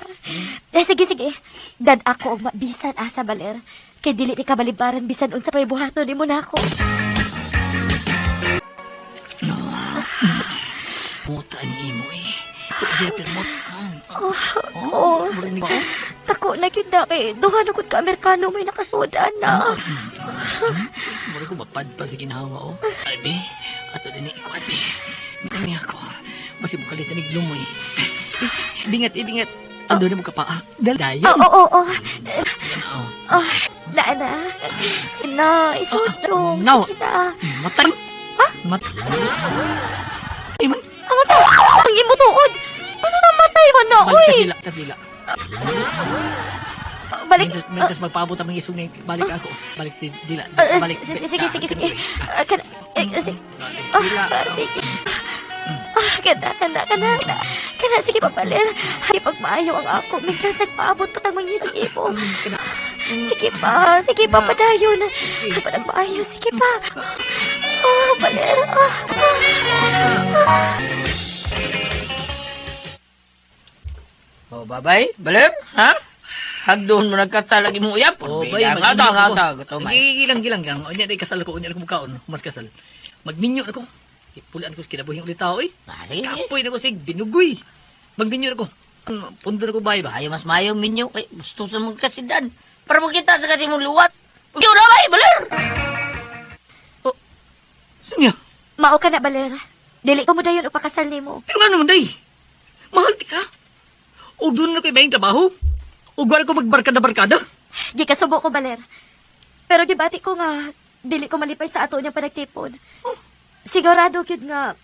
Eh, sige, sige. Dad ako og mabisan asa, Baler. Kay dili ti kabalibaran bisan unsa pa'y buhaton nimo nako. Muta ni imo eh. Ito siya pirmot. Oh, Oh, murag ni ko. Tako na gyud na kay duha na gud ka Amerikano may nakasudan na. Murag ko mapadpa sa ginhawa oh. Ay be, ato din ni ikuan be. Bitang niya ako. Basi mo kalitan ni glumoy. Eh, Bingat, eh, bingat. Ando na mo kapaa. Dal dayon. Oo, oo, oo. Yan, oh. Oh, na na. Sina, isudrong. No. Sige na. Matay. Ha? Mat. Ay man. Ang to, ang imo tuod. Ano namatay man na, Balik oy. tas dila, tas dila. Balik. Mentas, mentas magpaabot ang mga isog na balik ako. Balik dila. Balik. Sige, sige, sige. Ah, sige. Dila. Ah, sige. Ah, Kana, kana, kana. Kana, sige pa, Baler. Ay, pagmaayo ang ako. Mintras nagpaabot pa tang mangisog imo. Sige pa, padayon. Ay, panagmaayo, sige pa. Ah, Baler. Ah, ah. Oh, babay, baler, ha? Hagdoon mo nagkasal lagi mo uyap. Oh, bay, nga magminyo ta, nga ko. ta, gusto may. Gilang, gilang, gilang. Unya, day kasal ko, unya ko mukaon. Mas kasal. Magminyo na ko. Ipulaan ko sa kinabuhing ulit tao, eh. Ah, sige, sige. Kapoy na ko sig binugoy. Magminyo na ko. Pundo na ko bay ba? Ayo mas mayo minyo kay gusto sa mong kasidan. Para makita sa kasi mong luwat. Ikaw na bay, baler. Oh, Sunya, Mao ka na, Baler. Dili ko mo dayon upakasal nimo. pero nga naman day. Mahal ti ka. O doon na ko ibayang trabaho. O gwal ko magbarkada-barkada. Gikasubo ko, Baler. Pero gibati ko nga, dili ko malipay sa ato niyang panagtipon. Sigurado gyud nga,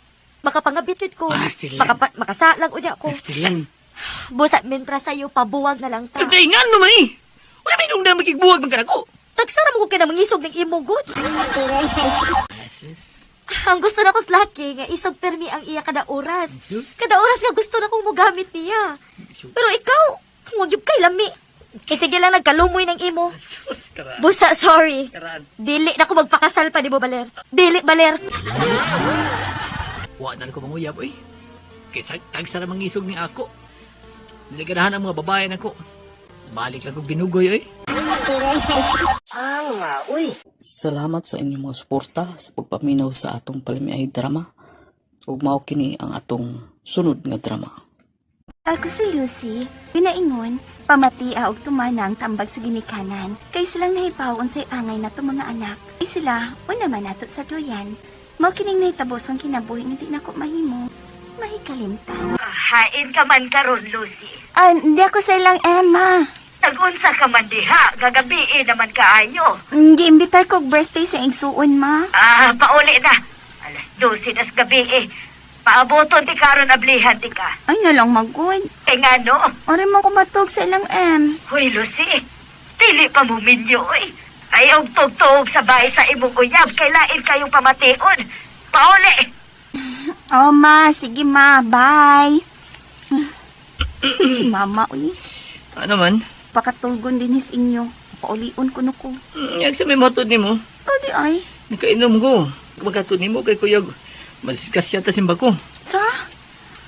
makapangabit gyud ko. Ah, still lang. Makasalang unya ko. Still lang. Busa, mentras sa'yo, pabuwag na lang ta. Pero day nga naman eh. Wala may nung na makigbuwag man ka na ko. Tagsara mo ko kay na mangisog ng imo, good. Ang gusto na ko sa laki, nga isog permi ang iya kada oras. Jesus. Kada oras nga gusto na kong mogamit niya. Pero ikaw, huwag yun kay lami. Kay sige lang nagkalumoy ng imo. Sus, karaan. Busa, sorry. Karaan. Dili na ko magpakasal pa ni mo, Baler. Dili, Baler. Wa na ko manguyab, oy. Kaysa tagsa na mangisog ni ako. Niliganahan ang mga babae nako. Balik lang kong binugoy, oy. Salamat sa inyong mga suporta sa pagpaminaw sa atong palamiay drama. Ug mao kini ang atong sunod nga drama. Ako si Lucy, ginaingon, pamatia og tumana ang tambag sa ginikanan. Kay silang nahibaw unsay angay nato mga anak. Kay sila, una man nato sa duyan. Mao kining nahitabo sa kinabuhi nga di nako mahimo. Mahikalimtan. Hain ka man karon, Lucy. Ah, hindi ako sa ilang Emma. Nagunsa ka man diha, gagabi naman kaayo. Giimbitar ko og birthday sa igsuon, ma. Ah, pauli na. 12:00 nas gabi eh. Paaboton ti karon ablihan ti ka. Ay, nalang magod. Kay ngano? Ore mo kumatog sa ilang M. Hoy, Lucy. Dili pa mo minyo eh. Ay, og tugtog sa bahay sa imong uyab, kay lain kayong pamation. Pauli! Oh, ma. Sige, ma. Bye. Si mama, uy. Ano man? Pakatulgon din his inyo. Paulion ko no ko. Yak sa may matod nimo. Ikaw di ay. Nakainom ko. Magkatod nimo kay kuyog. Madiskas yata simba ko. Sa?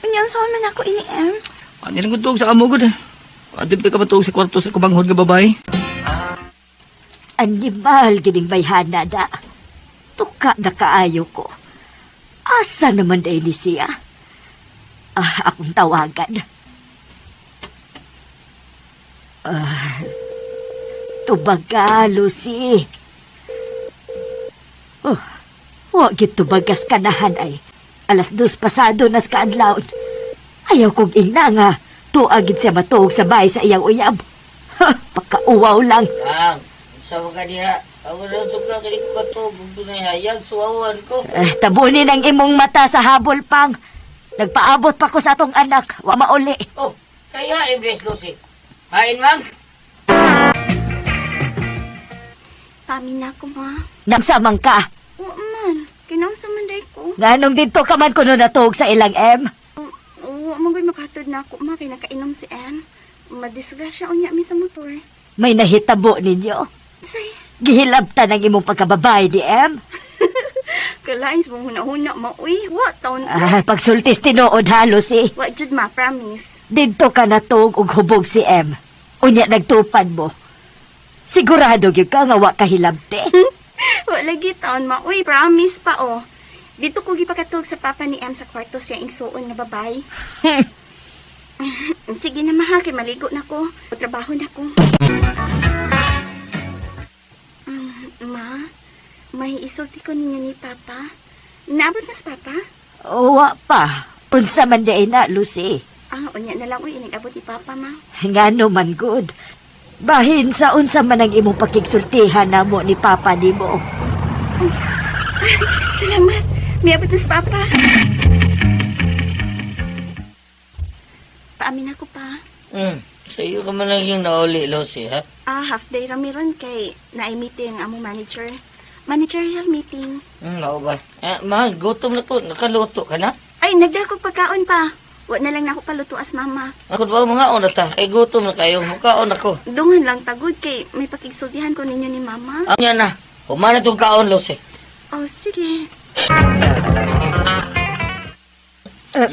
Unya, saan man ako ini, M? Ano lang kong tuog sa amo ko na. Adib ka matuog sa kwarto sa kubanghod nga babae. Animal gining bayhana da. Tuka na kaayo ko. Asa naman day ni siya? Ah, akong tawagan. Ah, tubaga, Lucy. Oh, wa gyud tubagas kanahan ay. 2:00 pasado nas kaadlawon. Ayaw kong ingna nga. Tuag gyud siya matuog sa bahay sa iyang uyab. Ha, pakauwaw lang. Ang, sa mga diha. Ako na suka kay ko katog ug dunay hayag suwawan ko. Eh, tabunin ang imong mata sa habol pang. Nagpaabot pa ko sa atong anak. Wa mauli. Oh, kaya Embrace Lucy. Hain mang. Pamin na ako, ma. Nagsamang ka. Oo man. Kinangsa man day ko. Nganong dito ka man kuno natuog sa ilang M? Oo, man ko'y makatod na ako, ma. Kay nakainom si M. Madisgrasya unya mi sa motor. May nahitabo ninyo. Say, Gihilabtan ang imong pagkababae ni M. kalain sa mong huna-huna, ma. Uy, wa taon. Ah, pagsultis tinuod halos eh. Wa jud ma, promise. Dito ka natuog og hubog si M. Unya nagtupad mo. Sigurado gyud ka nga wa ka hilabte. Wa lagi taon, ma. Uy, promise pa, oh. Dito ko gipakatug sa papa ni M sa kwarto siya igsuon nga babay. Sige na, ma, kay maligo na ko. Trabaho na ko. Ma, may isulti ko ninyo ni Papa. Naabot na si Papa? Wa pa. Unsa man day na, Lucy. Ah, unya na lang, uy, inigabot ni Papa, ma. Ngano man good. Bahin sa unsa man ang imong pakigsultihan namo ni Papa nimo. Salamat. May abot na si Papa. Paamin ako pa. Sa iyo ka man lang yung nauli, Lucy, ha? Ah, half day rami ron kay na meeting among manager. Managerial meeting. Mao ba? Eh, mahal, gutom na ko. Nakaluto ka na? Ay, nagdako pagkaon pa. Wa na lang nako paluto as mama. Ako ba mga una ta? Kay gutom na kayo. Mukaon ako. Dungan lang tagod kay may pakigsultihan ko ninyo ni mama. Anya na. Humana tong kaon, Lucy. Oh, sige.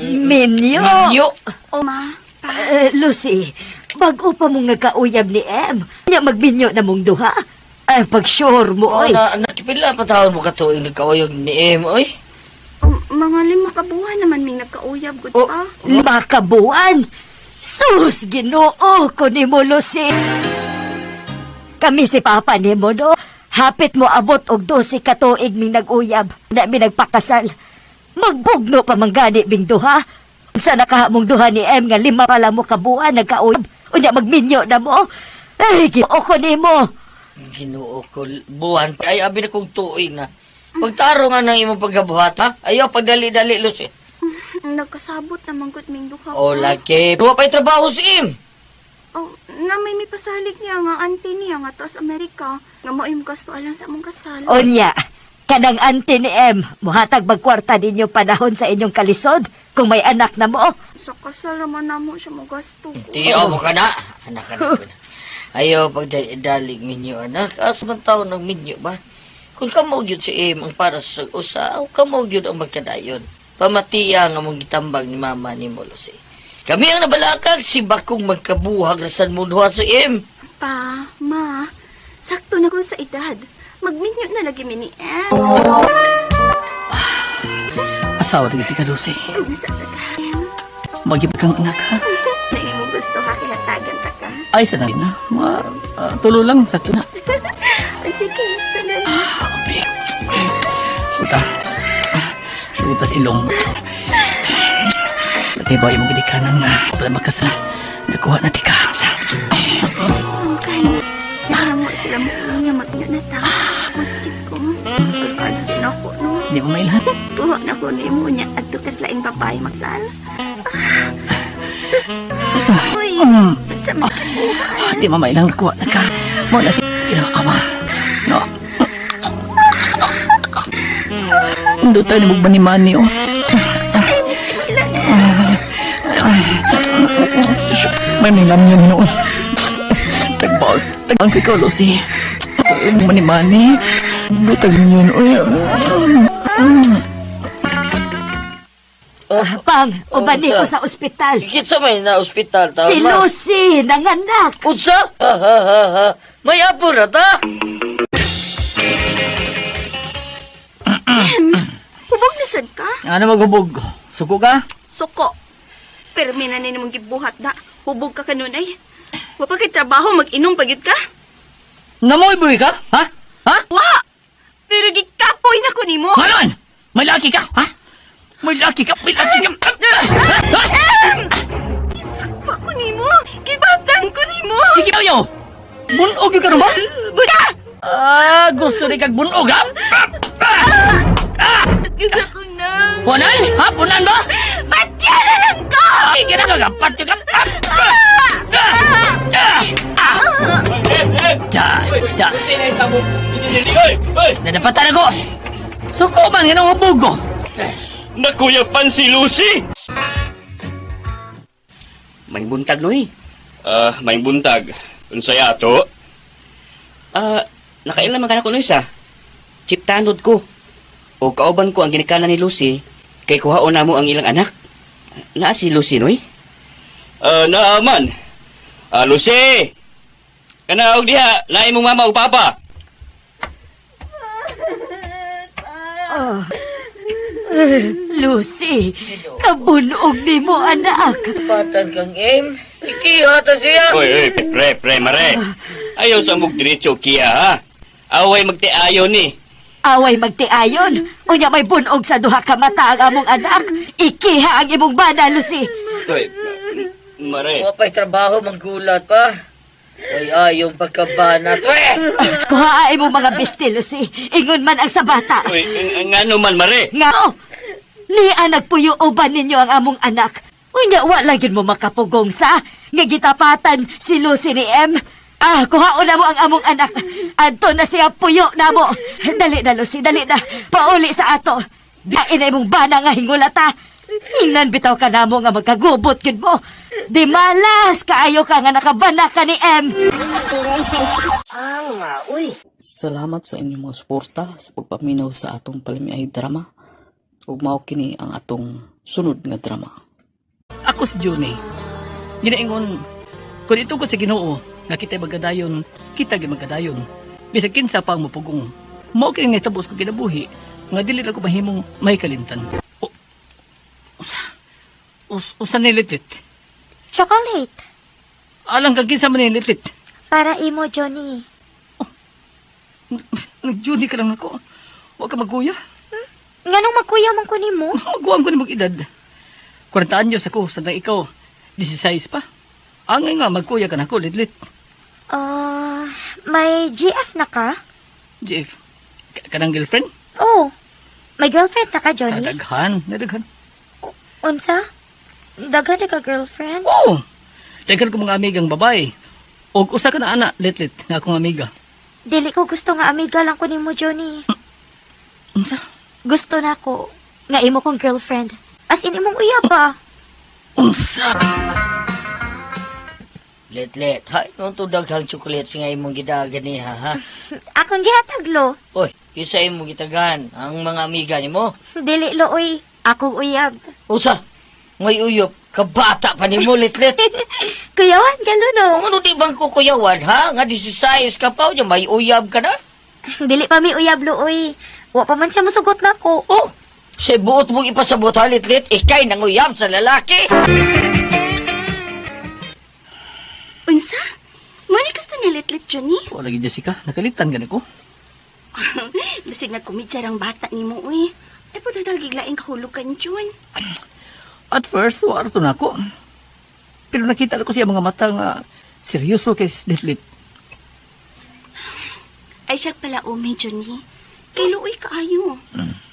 Minyo! Minyo! O ma, pa. Lucy, bago pa mong nagkauyab ni Em, nya magminyo na mong duha. Ay, pag-sure mo, Oh, oy. na, nakipila pa taon mo katuig nagkauyog ni Em, oy. Oh, mga 5 ka buwan naman may nagkauyab gud Oh. pa. 5 ka buwan. Sus, Ginoo ko ni mo, Lucy. Kami si Papa ni mo, no? Hapit mo abot og 12 ka tuig ming nag-uyab na mi nagpakasal. Magbugno pa man gani ming duha. Sa nakahamong duha ni Em nga 5 pa lang mo kabuan nagkauyab. Unya magminyo na mo. Ay, Ginoo ko ni mo. Ginoo ko, buwan. Ay, abi na kong tuig na. Pagtaro nga ng imong pagkabuhat, ha? Ayaw, pagdali-dali, Lucy. Nagkasabot naman gud ming duha. O, pa. laki. Duwa pa'y trabaho si Em. Oh, na may mipasalig niya nga auntie niya nga to sa Amerika nga mo imong gasto alang sa among kasal. Unya, kanang auntie ni Em, muhatag magkwarta ninyo panahon sa inyong kalisod kung may anak na mo. Sa kasal naman namo siya mo gasto ko. Tiyo mo ka na. Anak ka na. Ayaw, pagdali-dalig minyo, anak. Asa man taon ng minyo ba? Kung kamo gyud si Em ang para sa usa, o kamo gyud ang magkadayon. Pamatiya nga mong gitambag ni mama ni mo, Lucy. Kami ang nabalakag, si bakong magkabuhag na san mo duha si Em. Pa, ma, sakto na ko sa edad. Magminyo na lagi mi ni Em. Asawa na gid ka, Lucy. Nasa tayo. Magyab kang anak, ha? Na imo gusto ka kaya tagan ta ka. Ay, sa na. Mga tulo lang, sakto na. Ay, sige, tuloy. Abi. Suta. Suta sa ilong. Lati ba yung gidikanan nga. Pala magkasa. Nakuha na tika. Okay. Nahamo sila mo niya magminyo na ta. Masakit ko. Pagpagsin ako, no? Di mo mailhan. Tuwa na ko ni mo niya at tukas laing babae magsal. Uy, sa mga kabuhan. Di mo mailang nakuha na ka. Mo na kinaawa. No. Hindi tayo ni mani-mani, oh. Ay, simula na. May nilam yun noon. Tagbag. Tagbag ikaw, Lucy. Mani-mani. Butag yun. Uy. Pang, ubani ko sa ospital. Kinsa may na ospital ta? Si ma? Lucy, nanganak. Unsa? Ha ha ha ha. May apo na ta. Hubog na sad ka? Ano maghubog? Suko ka? Suko. Permi na ni mong gibuhat da. Hubog ka kanunay. Wa pa kay trabaho, mag-inom pagyud ka. Namoy buhi ka? Ha? Ha? Wa! Pero gikapoy na ko nimo. Ngayon! May laki ka? Ha? May laki ka? May laki ka? Pa ko nimo. Gibatan ko nimo. Sige ayaw! Bunog yung karon ba? Buda! Ah, gusto rin kag bunog ha? Gisa ko nang. Punan? Ha? Punan ba? Patya na lang ko! Ay, ginagagapat ka! Da, da. Nadapatan ako! Suko man, ganang hubog ko! Nakuyapan si Lucy! May buntag, Noy. Ah, may buntag. Unsay ato? Nakailan man ka na ko, Noy, sa? Chiptanod ko. O kauban ko ang ginikanan ni Lucy, kay kuhaon na mo ang ilang anak. Naa si Lucy, Noy? Naaman. Lucy! Kana og diha, lain mong mama ug papa. Lucy, kabunog ni mo, anak. Patan kang Em. Ikiha ta siya. Oy, oy, pre, pre, mare. Ayaw sa mong diretso kiya, ha? Away magtiayon ni. Away magtiayon. Unya may bunog sa duha ka mata ang among anak. Ikiha ang imong bana, Lucy. Oy, mare. Wa pa'y trabaho manggulat pa. Ay, ayong pagkabanat. We! Kuha imong mga beste, Lucy. Ingon man ang sa bata. Oy, ngano man, mare? Nga, oh, niya nagpuyo uban ninyo ang among anak. Unya, wala yun mo makapugong sa. Nga gitapatan si Lucy ni M. Ah, kuhaon na mo ang among anak. Adto na siya puyo na mo. Dali na, Lucy, dali na. Pauli sa ato. Dain na imong bana nga hingulata. Hinan bitaw ka namo nga magkagubot gid mo. Di malas kaayo ka nga nakabana ka ni M. Salamat sa inyong mga suporta sa pagpaminaw sa atong palamiay drama. Ug mao kini ang atong sunod nga drama. Ako si Johnny. Ginaingon, kung itugod sa Ginoo nga kita magkadayon, kita gyud magkadayon. Bisag kinsa pa ang mapugong. Mao kini nahitabo sa kinabuhi nga dili na ko mahimong may kalintan. O, usa usa ni Litlit. Chocolate. Alang kag kinsa man ni Litlit. Para imo, Johnny. Nag-Johnny ka lang nako. Wa ka magkuya. Nganong magkuyaw man ko nimo? Maguwang ko ni mong edad. 40 anyos ako, samtang ikaw, 16 pa. Angay nga, magkuya ka nako, Litlit. Ah, may GF na ka? Jeff, kanang girlfriend? Oh, may girlfriend na ka, Johnny? Nadaghan, nadaghan. Unsa? Daghan na ka girlfriend? Oo. Daghan ko mga amigang babae. Og usa ka na ana, Litlit, nga akong amiga. Dili ko gusto nga amiga lang ko nimo, Johnny. Unsa? Gusto na ko nga imo kong girlfriend. As in imong uyab ba? Unsa? Let-let, ha? Nung to daghang chocolate nga imong gidagan niya, ha? Akong gihatag lo. Oy, kinsa imong gitagan ang mga amiga nimo? Dili lo oy, akong uyab. Usa, ngay uyop, kabata pa nimo, Litlit. Kuyawan galo no. Kung ano di bang kukuyawan, ha? Nga 16 ka pa, unya, may uyab ka na? Dili pa mi uyab lo oy. Wa pa man siya mosugot nako. Oh, sa buot mong ipasabot, ha, Litlit? Ikay nang uyab sa lalaki. Unsa? Mo ni gusto ni Litlit, Johnny? Wala lagi Jessica, nakalitan gani ko. Basig nagkomedya ang bata nimo uy. Ay puto talaga laing kahulugan, John. At first, wala to nako. Pero nakita na ko siya mga mata nga seryoso kay Litlit. Ay siya pala umi, Johnny. Kay luoy kaayo.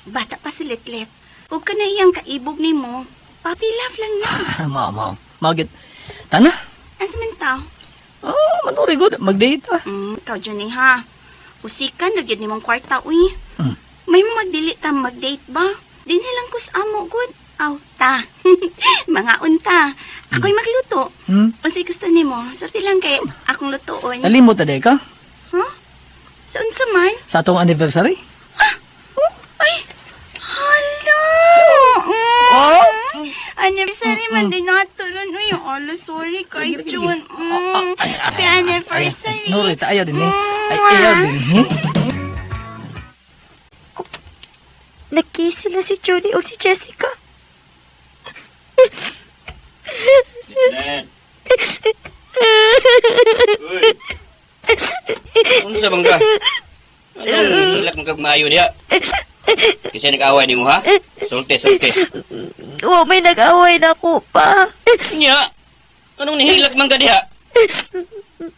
Bata pa si Litlit. Huwag ka na iyang kaibog nimo. Papi love lang na. Mao, mao. Magit. Tana? Asa man tao? Oh, manuri good. Mag-date ah. Ikaw, Johnny, ha? Usikan, na gyud nimong kwarta, uy. May mo magdili ta mag-date ba? Dinhi lang kus amo, good. Aw, ta. Mga unta. Ako'y magluto. Unsay gusto nimo? Sorti lang kay akong lutoon. Nalimot na day ka? Huh? So, unsa man? Sa atong anniversary? Ay! Hala! Oh! Anniversary man din nato ron. Uy, ala, sorry kay Jun. Happy anniversary. Nuri, ta ayaw din eh. Ay, ayaw din eh. Nagkiss sila si Johnny o si Jessica. Litlit. Uy. Unsa bang ka? Anong hilak mong kagmaayo diha? Kasi nag-away nimo ha? Sulte, sulte. Wa may nag-away na ko pa. Nya. Anong nihilak man ka diha?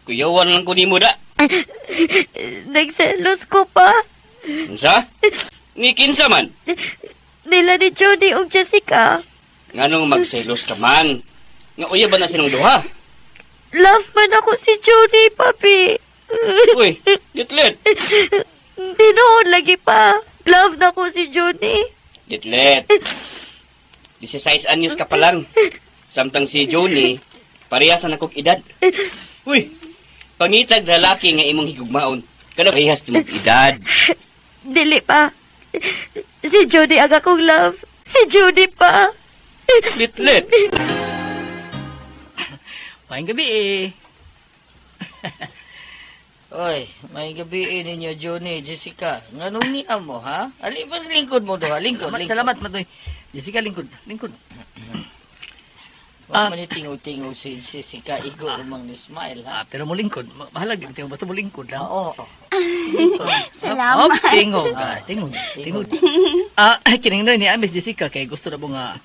Kuyawan lang ko nimo da. Nagselos ko pa. Unsa? Ni kinsa man? Nila ni Johnny ug Jessica. Nganong magselos ka man? Nga uya ba na silang duha? Love man ako si Johnny, papi. Uy, Litlit. Tinuod lagi pa. Love na ko si Johnny. Litlit. 16 anyos ka pa lang. Samtang si Johnny, parehas na nakog edad. Uy, pangitag lalaki nga imong higugmaon. Kada parehas ni mong edad. Dili pa. Si Johnny ang akong love. Si Johnny pa. Litlit. Maayong gabi eh. Oy, may gabi ninyo, Johnny, Jessica. Nganong niya mo, ha? Ali ba lingkod mo doha? Lingkod, Salamat, lingkod. salamat, Matoy. Jessica, lingkod. Lingkod. Wa man ni tingog-tingog si Jessica, igo umang ni smile, ha? Ah, pero mo lingkod. Bahalag, tingog. Basta mo lingkod lang. Oo. Salamat. Oh, tingog. Ah, tingog. Tingog. Ah, kining na ni Miss Jessica kay gusto na mo nga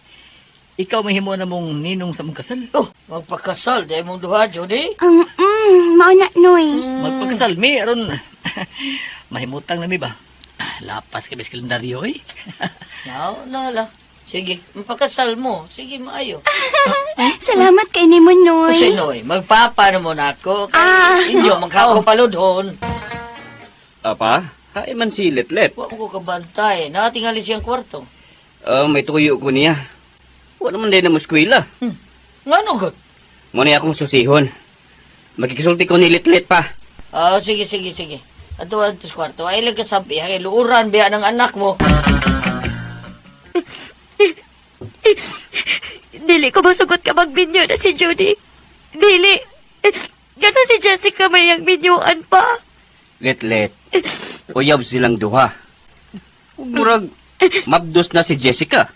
ikaw mahimo na mong ninong sa mong kasal. Oh, magpakasal, dahil mong duha, Johnny. Mao na, Noy. Magpakasal mi aron mahimutang na mi ba? Ah, lapas kay bis kalendaryo eh. No, na lang. Sige, magpakasal mo. Sige, maayo. Salamat kay nimo, Noy. Kasi, Noy, magpapa na mo na ako. Kay Ah. inyo, magkakapaludhon. Apa? Hay man si Litlit. Wa ko kabantay. Nakatingali siyang kwarto. Ah, may tuyo ko niya. Wa naman din na mo eskwela. Ngano gud? Mo na akong susihon. Magkikisulti ko ni Litlit pa. Ah, sige, sige, sige. Ato ato sa kwarto. Ay lang kasabi, ay luuran biya ng anak mo. Dili ko masugot ka magbinyo na si Judy. Dili. Gano'n si Jessica may ang binyuan pa. Litlit. Uyab silang duha. Ug Murag mabdos na si Jessica.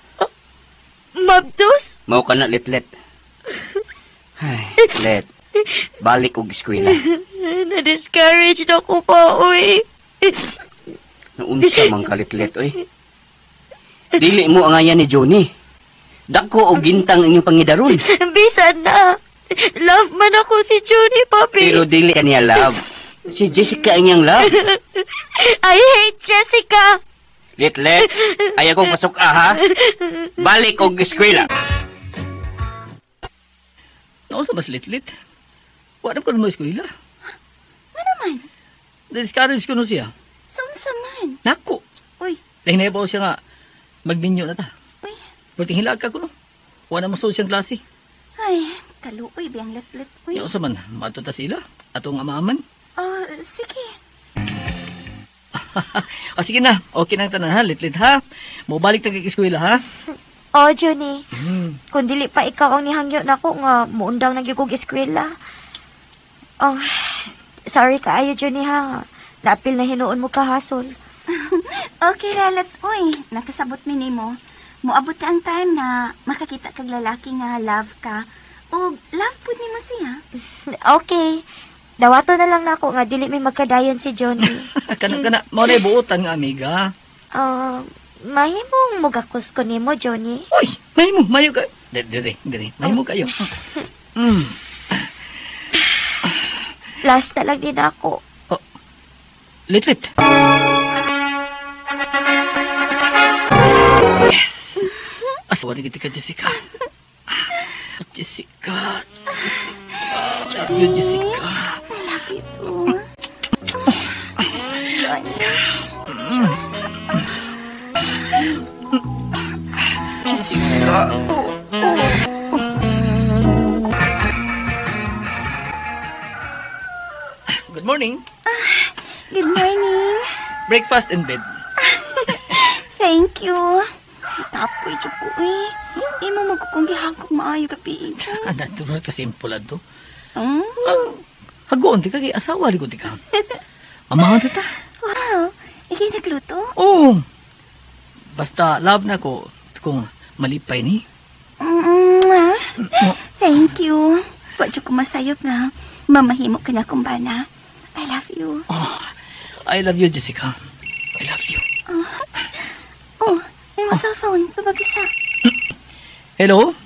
Mabdos? Mao ka na Litlit. Ay, Let. Balik og eskwela. Na-discourage na ko pa, uy. Naunsa man ka Litlit oy. Dili mo angayan ni Johnny. Dako og gintang inyong pangidaron. Bisan na. Love man ako si Judy, papi. Pero dili ka niya love. Si Jessica ang iyang love. I hate Jessica. Litlit, ayaw kong pasok ah, ha? Balik og eskwela. Nausa mas litlit. Wa na ko mo eskwela. Nga naman? Discourage ko no siya. So, unsa man? Nako. Uy. Dahil nahibaw siya nga magminyo na ta. Uy. Pwede hilag ka ko no. Wa na masuod siyang klase. Ay, kaluoy biyang letlet. Uy. Yung sa man, mato ta sila. Atong amaman. Oh, sige. O sige na, okay na ang tanan ha, litlit ha. Mobalik ta kay eskwela ha. Oh, Junie. Kung dili pa ikaw ang nihangyo nako nga muundang na gyud kog eskwela. Oh, sorry kaayo, Junie, ha. Naapil na hinuon mo kahasol. Okay, Ralat. Uy, nakasabot mi nimo. Moabot na ang time na makakita kag lalaki nga love ka. O love pud nimo siya. Okay. Dawato na lang nako nga dili may magkadayon si Johnny. Kana kana, mao na buotan nga amiga. Ah, mahimong mugakos ko nimo, Johnny. Uy, mahimo, mayo ka. Dire, dire, dire. Mahimo kayo. Mm. Last na lang din ako. Litlit. Yes. Asawa ni kita ka, Jessica. Ah, Jessica. Jessica. Love you, Jessica. I love you too. Johnny. Jessica. Good morning. Good morning. Breakfast in bed. Thank you. Nakapoy jud ko eh. Imo magkukong gihangkog maayo gabi. Ah, natural kasi simple to. Hmm? Hagoon ti ka kay asawa ligo ti ka. Amahan na ta. Wow, ikay nagluto? Oo. Basta love na ko kung malipay ni. Mm, Thank you. Wa jud ko masayop nga mamahimo ka na kong bana. I love you. I love you, Jessica. I love you. Oh, may mo cellphone. Tubag isa. Hello?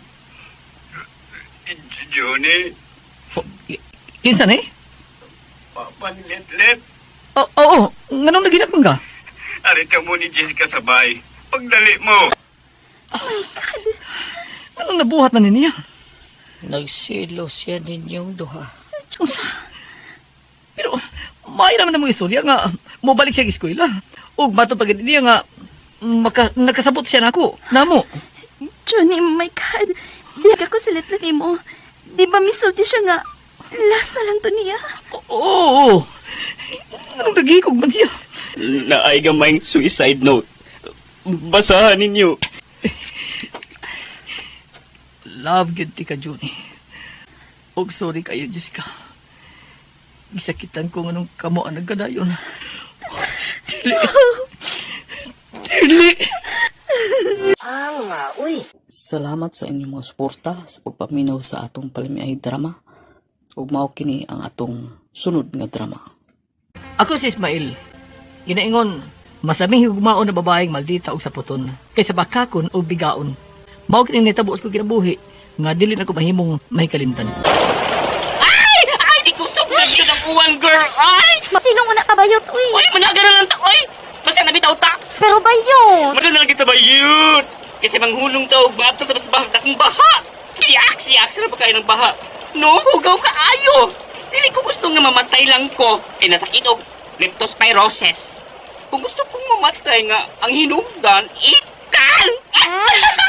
Johnny, Oh, kinsa ni? Papa ni Letlet, Oo, oh, oh, nganong nagilap man ka? arita mo ni Jessica sabay. Pagdali mo. Anong nabuhat man niya? Nagsilo siya ninyong duha. Unsa? Pero, maayo naman ang mga istorya nga mobalik siya sa eskwela. Ug mato pag niya nga nakasabot siya nako. Namo. Johnny, oh my God. Di ako sa letlet mo. Di ba misulti siya nga last na lang to niya? Oo. oo. Anong nagikog man siya? Naay gamay suicide note. Basahan ninyo. Love gyud ti ka, Johnny. Og sorry kayo, Jessica. Gisakitan ko nganong kamo ang nagkadayon. Dili. Dili. Salamat sa inyong mga suporta sa pagpaminaw sa atong palamiay drama. Ug mao kini ang atong sunod nga drama. Ako si Ismail. Ginaingon, mas labing higugmaon na babaeng maldita og saputon kaysa bakakon og bigaon. Mao kini nitabo sa kinabuhi nga dili na ko mahimong mahikalimtan. Ay! Ay, di kusog na yun ang uwan, girl! Ay! Masinong una ka bayot, uy. Uy, managa na lang ta, uy! Basta nabitaw ta! Pero bayot. Mano na lang kita bayot! Kasi manghulong ta og maabto ta sa bahag dakong baha! Kiyaks, yaks na pa kayo ng baha. No, hugaw ka ayo! Dili ko gusto nga mamatay lang ko. Eh, nasakit og leptospirosis. Kung gusto kong mamatay nga, ang hinungdan, ikal!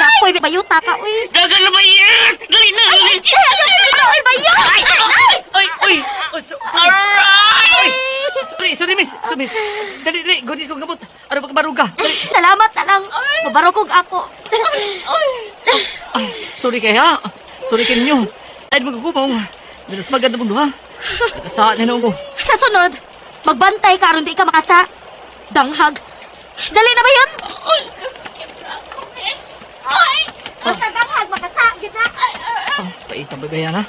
Kapoy, bayuta ka, uy. Dagan na ba yan? Dali na, dali. Ay, bayot! Ay, ay, uy! Oh, Aray! Ay! Sorry, sorry, miss. Sorry, miss. Dali, dali. Goodness kong gamot. Ano pa kabaruga? Dali. Salamat na lang. Mabarokog ako. Ay, sorry kay ha. Sorry kay ninyo. Ay, magkukumong. Nalasmagan na mong duha. Nakasaan na noon ko. Sa sunod, magbantay ka aron di ka makasa. Danghag. Dali na ba yun? Ay! Basta danghag, makasa. Gina. Ah, paitang babayan ha.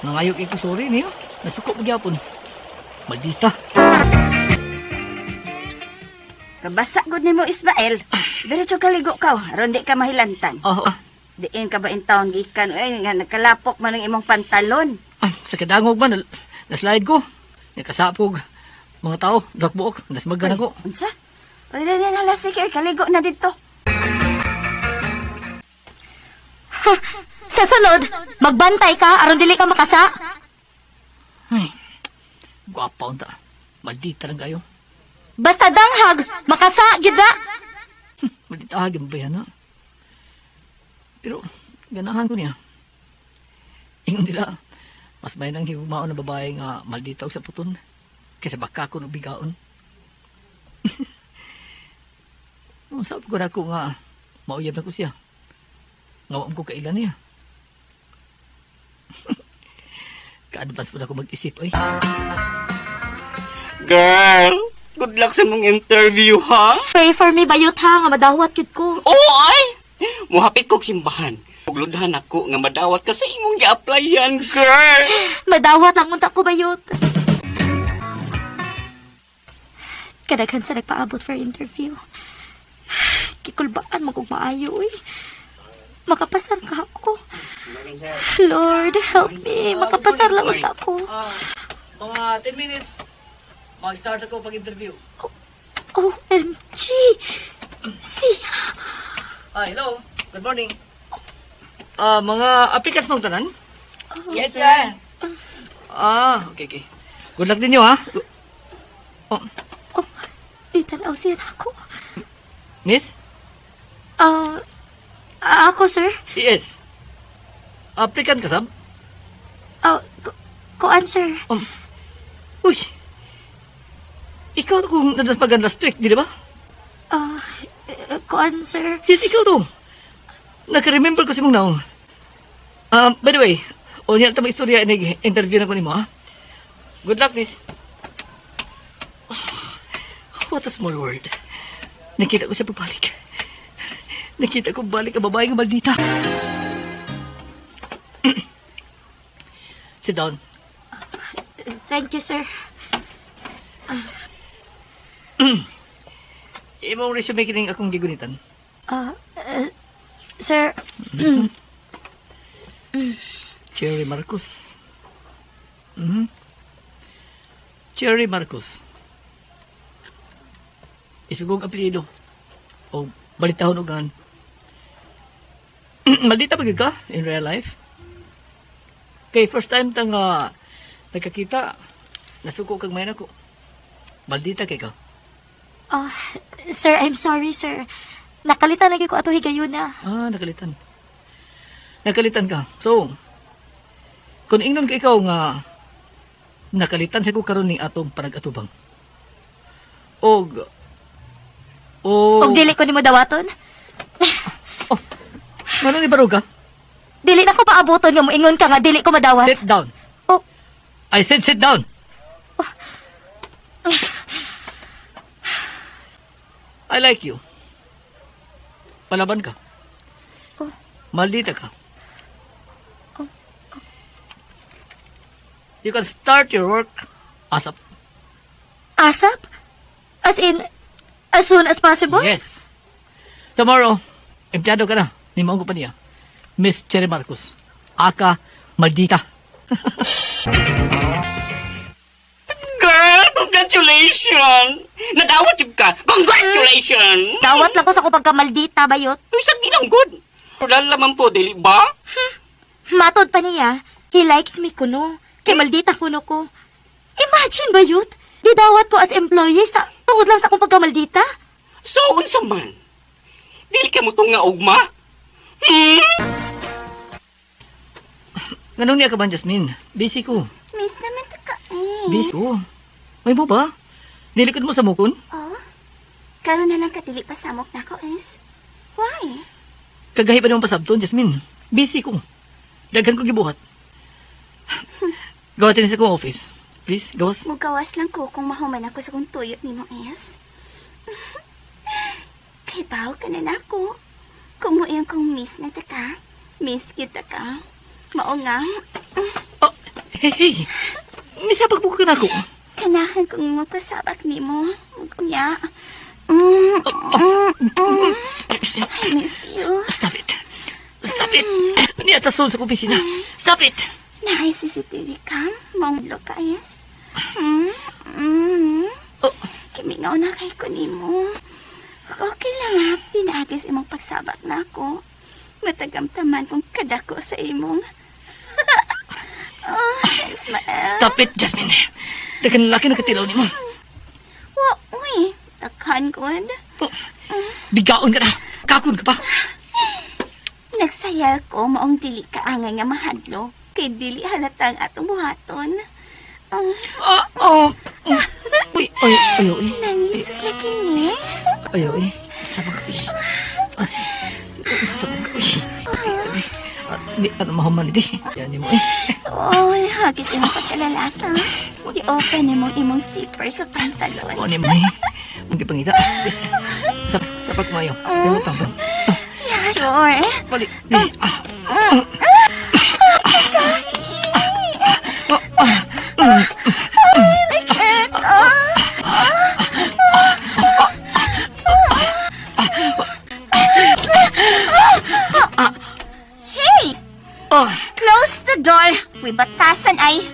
Nangayok ko sorry niyo. Nasuko pagyapon. Maldita. Kabasa gud nimo Ismael. Diretso kaligo ka, aron di ka mahilantan. Oh, ah, Diin ka ba in town gikan oy nga nagkalapok man ang imong pantalon. ah, sa kadangog man, naslide ko. Nakasapog. Mga tao, duhak buok. Nasmagan ako. Unsa? Ay, dali na hala, sige, oy, kaligo na dito. Sa sunod, magbantay ka aron dili ka makasa. Ay, gwapa unta. Maldita lang kayo. Basta danghag, makasa gyud na. Maldita hagin ba yan ha? Pero, ganahan ko niya. Ingon nila, mas may nang higumaon na babae nga maldita og sa puton kaysa baka ko bigaon. Sabi ko na ako nga, mauyab na ko siya. Nga wa ko kailan niya. Ka-advance po na ako mag-isip, ay. Girl, good luck sa mong interview, ha? Pray for me bayot ha nga madawat gyud ko. Oo, ay! Muhapit kog simbahan. Uglodhan ako nga madawat ka sa imong gi-applyan, girl. Madawat lang unta ko bayot. Kadaghan sa nagpaabot for interview. Kikulbaan man kog maayo uy. Makapasar ka ako. Lord, help me. Makapasar lang unta ko. Ah, mga 10 minutes, mag-start ako pag-interview. OMG! Siya! Ah, hello. Good morning. Ah, mga applicants mong tanan? Yes, sir. Ah, okay, okay. Good luck ninyo, ha? Oh, Oh, bitanaw siya na ako. miss? Ah, ako, sir? Yes. Applicant ka, sab? Ah, kuan, sir. Uy! Ikaw to kung nadaspagan last week, di ba? Ah, kuan, sir. Yes, ikaw to. Naka-remember ko si mong naong. By the way, o niya ito istorya interview na ko nimo, ha? Good luck, miss. What a small world. Nakita ko siya pagbalik. Nakita ko balik ang babae ng maldita. Sit down. Thank you, sir. Imong resume kining akong gigunitan. Ah, sir, Cherry Marcos. Cherry Marcos. Isugong apelyido. O balitahon og gan. Maldita ba gyud ka in real life? Kay first time ta nga nagkakita, nasuko kag may nako. Maldita kay ka. ah, sir, I'm sorry, sir. Nakalitan lagi ko ato higayuna. Ah, nakalitan. Nakalitan ka. So, kung ingnon ka ikaw nga nakalitan sa ko karon ning atong panag-atubang. Og og Og dili ko nimo dawaton. Ngano ni baruga? Dili na ko paaboton nga moingon ka nga dili ko madawat. Sit down. Oh. I said sit down. I like you. Palaban ka. Oh. Maldita ka. You can start your work ASAP. ASAP? As in, as soon as possible? Yes. Tomorrow, empleyado ka na ni maong kompanya. Miss Cherry Marcos. Aka Maldita. Girl, congratulations! Nadawat jud ka. Congratulations! Dawat lang ko sa ko pagkamaldita, bayot. Uy, sa ginang good. Wala laman po, dili ba? Matod pa niya, he likes me kuno. Kay maldita kuno ko. Imagine, bayot. Gidawat ko as employee sa tungod lang sa akong pagkamaldita. So, unsa man? Dili ka mo tong nga ugma? Nganong niya ka ba, Jasmine? Busy ko. Miss naman ta ka eh. Busy ko. May mo ba? Nilikod mo sa mukon? Oh? Karon na lang kadili pa samok nako is. Why? Kagahi pa naman pasabton, Jasmine. Busy ko. Daghan ko gibuhat. Gawatin sa kong office. Please, gawas. Mugawas lang ko kung mahuman ako sa kong tuyot nimo is. Kay baw ka na nako. Kung mo iyang kong miss na ta ka, miss kita ka. Mao nga, Oh, hey, hey. Misabag mo ka na ako. kanahan kong mapasabak nimo. Unya. I miss you. Stop it. Stop it. Niya tasol sa kong opisina. Stop it. Naay CCTV cam, maunglo ka yes. Mm, Oh. Kimingaw na kay ko nimo. Okay lang ha, pinaagis imong pagsabak na ako. Matagamtaman kong kadako sa imong. Oh, Ismael. Stop it, Jasmine. Daghan lalaki nakatilaw nimo. Wa, uy, takhan gud. Bigaon ka na. Kakon ka pa. Nagsayal ko maong dili ka angay nga mahadlo. Kay dili halata ang atong buhaton. Oh, Ah, oh. Uy, ay, ay, ay. nangisog lagi ni. Ay, ay. Sabag, uy. Ay, sabag, uy. Ay, ay, Di, ano mahuman di. Yan mo eh. Oy, hagit imong pagkalalaka. I-open imong imong zipper sa pantalon. Ano mo eh. Ang gipangita. Yes. Sap, sapak mayo. Di mo tang. Yeah, sure. Balik. Di. Ah. Hey! Ah. Close the door. Uy, batasan ay.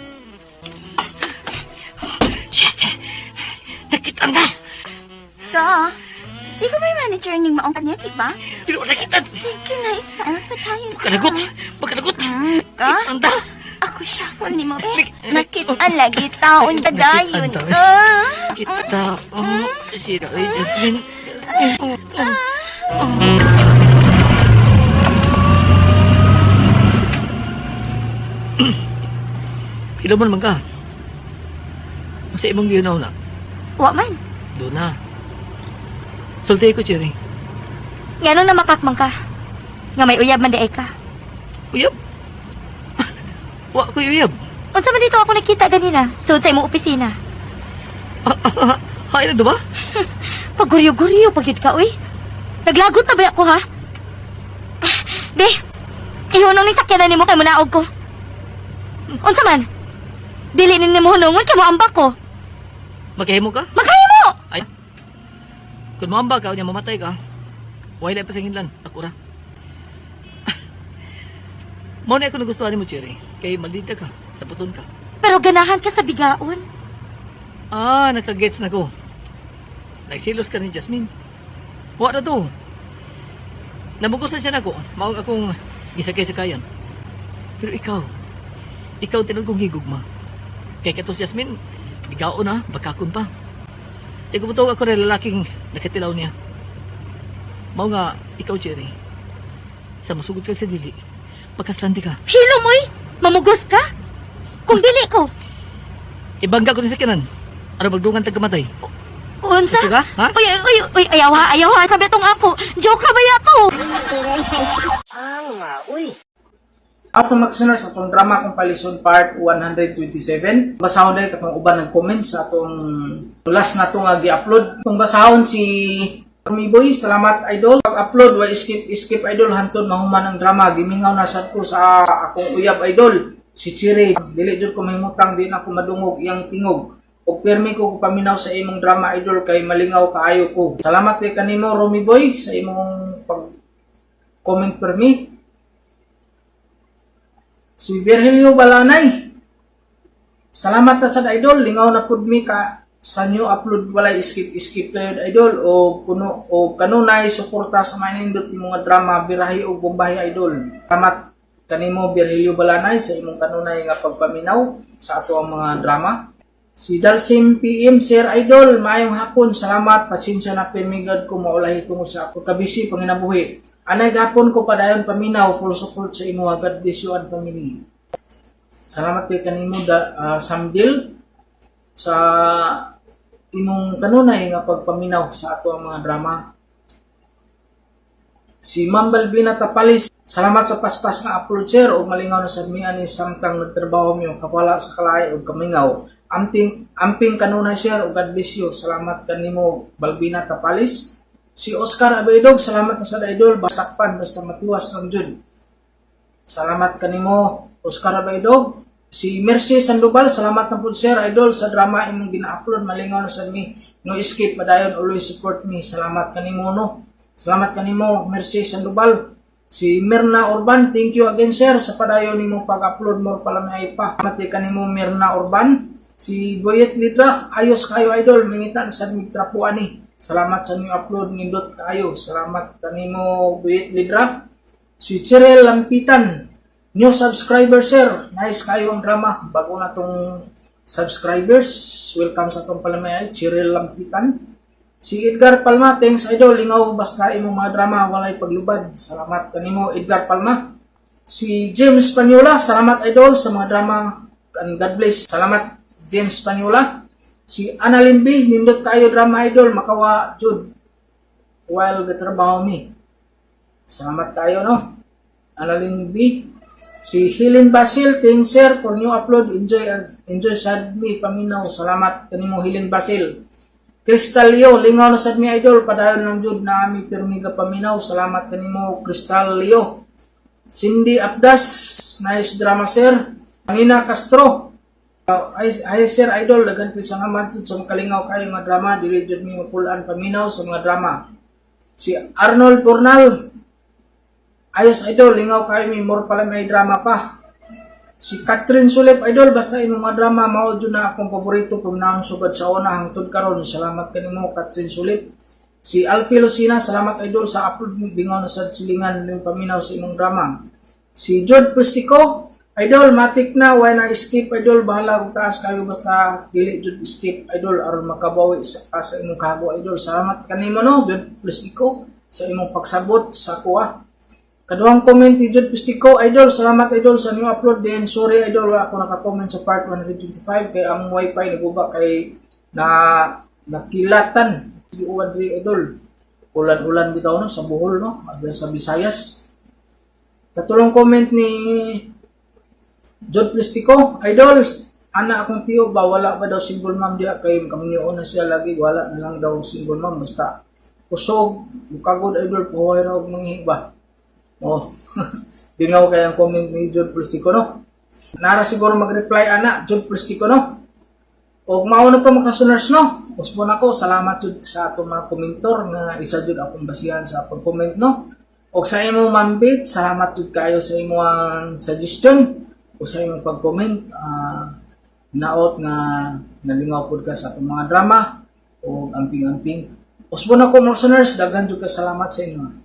Shit. Nakita na. Da. Di ko may manager ning maong kanya, di ba? Pero nakita. Sige na, Ismael. Patayin ka. Makalagot. Makalagot. Ka? Anda. Ako shuffle ni mo. Nakita lagi taon na dayon. Nakita, Ah. Kita. Oh, sira. Ay, Jasmine. Jasmine. Oh, oh. Oh. Hilomon man ka. Sa imong giyunaw na. Wa man. Doon na. Sulti ko, Cherry. Ngano na makakmang ka? Nga may uyab man di ay ka. Uyab. Wa ko uyab. Unsa man dito ako nakita ganina, sud sa imong opisina. Hay na do ba? Paguryo-guryo pag yun ka, uy. Naglagot na ba ako, ha? Be, ihunong ni sakyanan nimo kay munaog ko. Unsa man? Dili ni nimo hunungon kay moambak ko. Makahimo ka? Makahimo! Ay. Kung moamba ka, unya mamatay ka. Wala pa sa nginlan. Ako ra. Mao na ako nagustuhan nimo, Cherry. Kay maldita ka. Sa puton ka. Pero ganahan ka sa bigaon. Ah, nakagets na ko. Nagsilos ka ni Jasmine. Wa na to. Namugos na siya nako. Mao akong gisakay-sakayan. Pero ikaw, ikaw tinud kong gigugma. Kay kato si Jasmine, bigaon na, bakakon pa. Di ko butong ako rin lalaking nakatilaw niya. Mao nga, ikaw, Jerry. Sa masugod ka sa dili, pagkaslandi ka. Hilom, uy! Mamugos ka? Kung dili ko, Ibangga ko ni sa kanan. Ano magdungan tagkamatay? unsa? Gusto ka? Ha? Uy, uy, uy, ayaw ha, ayaw ha. Sabi tong ako. Joke na ba yato? Ato mga listeners, atong drama compilation part 127. Basahon dahil katong uban ng comments sa atong last na itong gi-upload. Itong basahon si Rumi Boy, salamat idol. Pag-upload, wa skip skip idol hantod mahuman ang drama. Gimingaw na sad ko sa akong uyab idol. Si Chiri, dili jud ko mahimutang di na ko madungog iyang tingog. Og pirmi ko paminaw sa imong drama idol kay malingaw kaayo ko. Salamat kay kanimo Rumi Boy sa imong pag comment permi. Si Virgilio Balanay. Salamat na sad idol, lingaw na pud mi ka sa new upload walay skip skip tayo idol o kuno o kanunay suporta sa manindot imong mga drama birahi o bombahi idol. Salamat kanimo Virgilio Balanay sa imong kanunay nga pagpaminaw sa ato ang mga drama. Si Dalsim PM, Sir Idol, maayong hapon. Salamat, pasensya na pimigad ko maulahi tungod sa ako kabisi panginabuhi. Anay gapon ko padayon paminaw, full support sa imo. God bless you and family. Salamat kay kanimo da, Samdil, sa imong kanunay nga pagpaminaw sa ato ang mga drama. Si Ma'am Balbina Tapalis, salamat sa paspas nga upload, sir, o malingaw na sa mi ani samtang nagtrabaho mi, kapala sa kalahi og kamingaw. Amping amping kanunay, sir, o God bless you. Salamat kanimo, Balbina Tapalis. Si Oscar Abaydog, salamat na sa idol, basakpan basta matiwas lang jud. Salamat kanimo, Oscar Abaydog. Si Mercy Sandoval, salamat na po, sir, idol, sa drama imong gina-upload, malingaw na sa mi. No skip padayon, always support me. Salamat kanimo, no. Salamat kanimo, Mercy Sandoval. Si Mirna Urban, thank you again, sir, sa padayon nimo pag-upload, more pala may pa. Salamat kanimo, Mirna Urban. Si Boyet Lidra, ayos kayo, idol, mingita na sa migtrapuan ni. Salamat sa new upload, nindot kayo. Salamat kanimo, Boyet Lidra. Si Cheryl Lampitan, new subscriber, sir. Nice kayo ang drama. Bago na tong subscribers. Welcome sa atong palamay, Cheryl Lampitan. Si Edgar Palma, thanks idol. Lingaw basta imong mga drama, walay paglubad. Salamat kanimo, Edgar Palma. Si James Panyola, salamat idol sa mga drama and God bless. Salamat, James Panyola. Si Annalyn B, nindot kayo drama, idol, makawa jud while gatrabaho mi. Salamat tayo, no. Annalyn B. Si Helen Basil, thanks sir for new upload. Enjoy enjoy sad mi paminaw. Salamat kanimo, Helen Basil. Crystal Leo, lingaw na sad mi, idol, padayon lang jud na ami pirmi ga paminaw. Salamat kanimo, Crystal Leo. Cindy Abdas, nice drama, sir. Angina Castro, ay, ay sir idol, daghan kay salamat jud sa makalingaw kayo nga drama, dili jud mi mapulaan paminaw sa mga drama. Si Arnold Pornal, ayos idol, lingaw kayo mi, more pala may drama pa. Si Catherine Sulip, idol, basta imong mga drama, mao jud na akong paborito kung naong sugad sa una hangtod karon. Salamat kanimo, Catherine Sulip. Si Alfie Lucina, salamat idol sa upload, lingaw na sad silingan ning paminaw sa imong drama. Si George Prestico, idol, matik na, why na skip, idol, bahala kung taas kayo, basta dili jud skip, idol, aron makabawi sa imong kago, idol. Salamat kanimo, no, George Prestico, sa imong pagsabot sa kuha. Kaduhang comment ni Jude Pistico, idol, salamat idol sa new upload din. Sorry idol, wala ako naka-comment sa part 125 kay ang wifi naguba kay na nakilatan. Sige uwan diri, idol. Ulan-ulan bitaw, no, sa Bohol, no, sa Visayas. Katulong comment ni Jod Plistico, idol, ana akong tiyo ba, wala ba daw single mom diya kay kami na siya lagi, wala na lang daw single mom, basta kusog, mukagod idol, puhuay ra og manghi ba. Oh, dingaw kay ang comment ni Jod Plistico, no. Nara siguro mag-reply ana, Jod Plistico, no. Og mao na to, mga listeners, no. Usbon ako, salamat jud sa atong mga komentor nga isa jud akong basihan sa pag-comment, no. Og sa imong mambit, salamat jud kayo sa imong suggestion o sa imong pag-comment. Naot nga nalingaw pud ka sa atong mga drama o amping-amping. Usbon ako, mga listeners, daghan jud ka salamat sa inyo.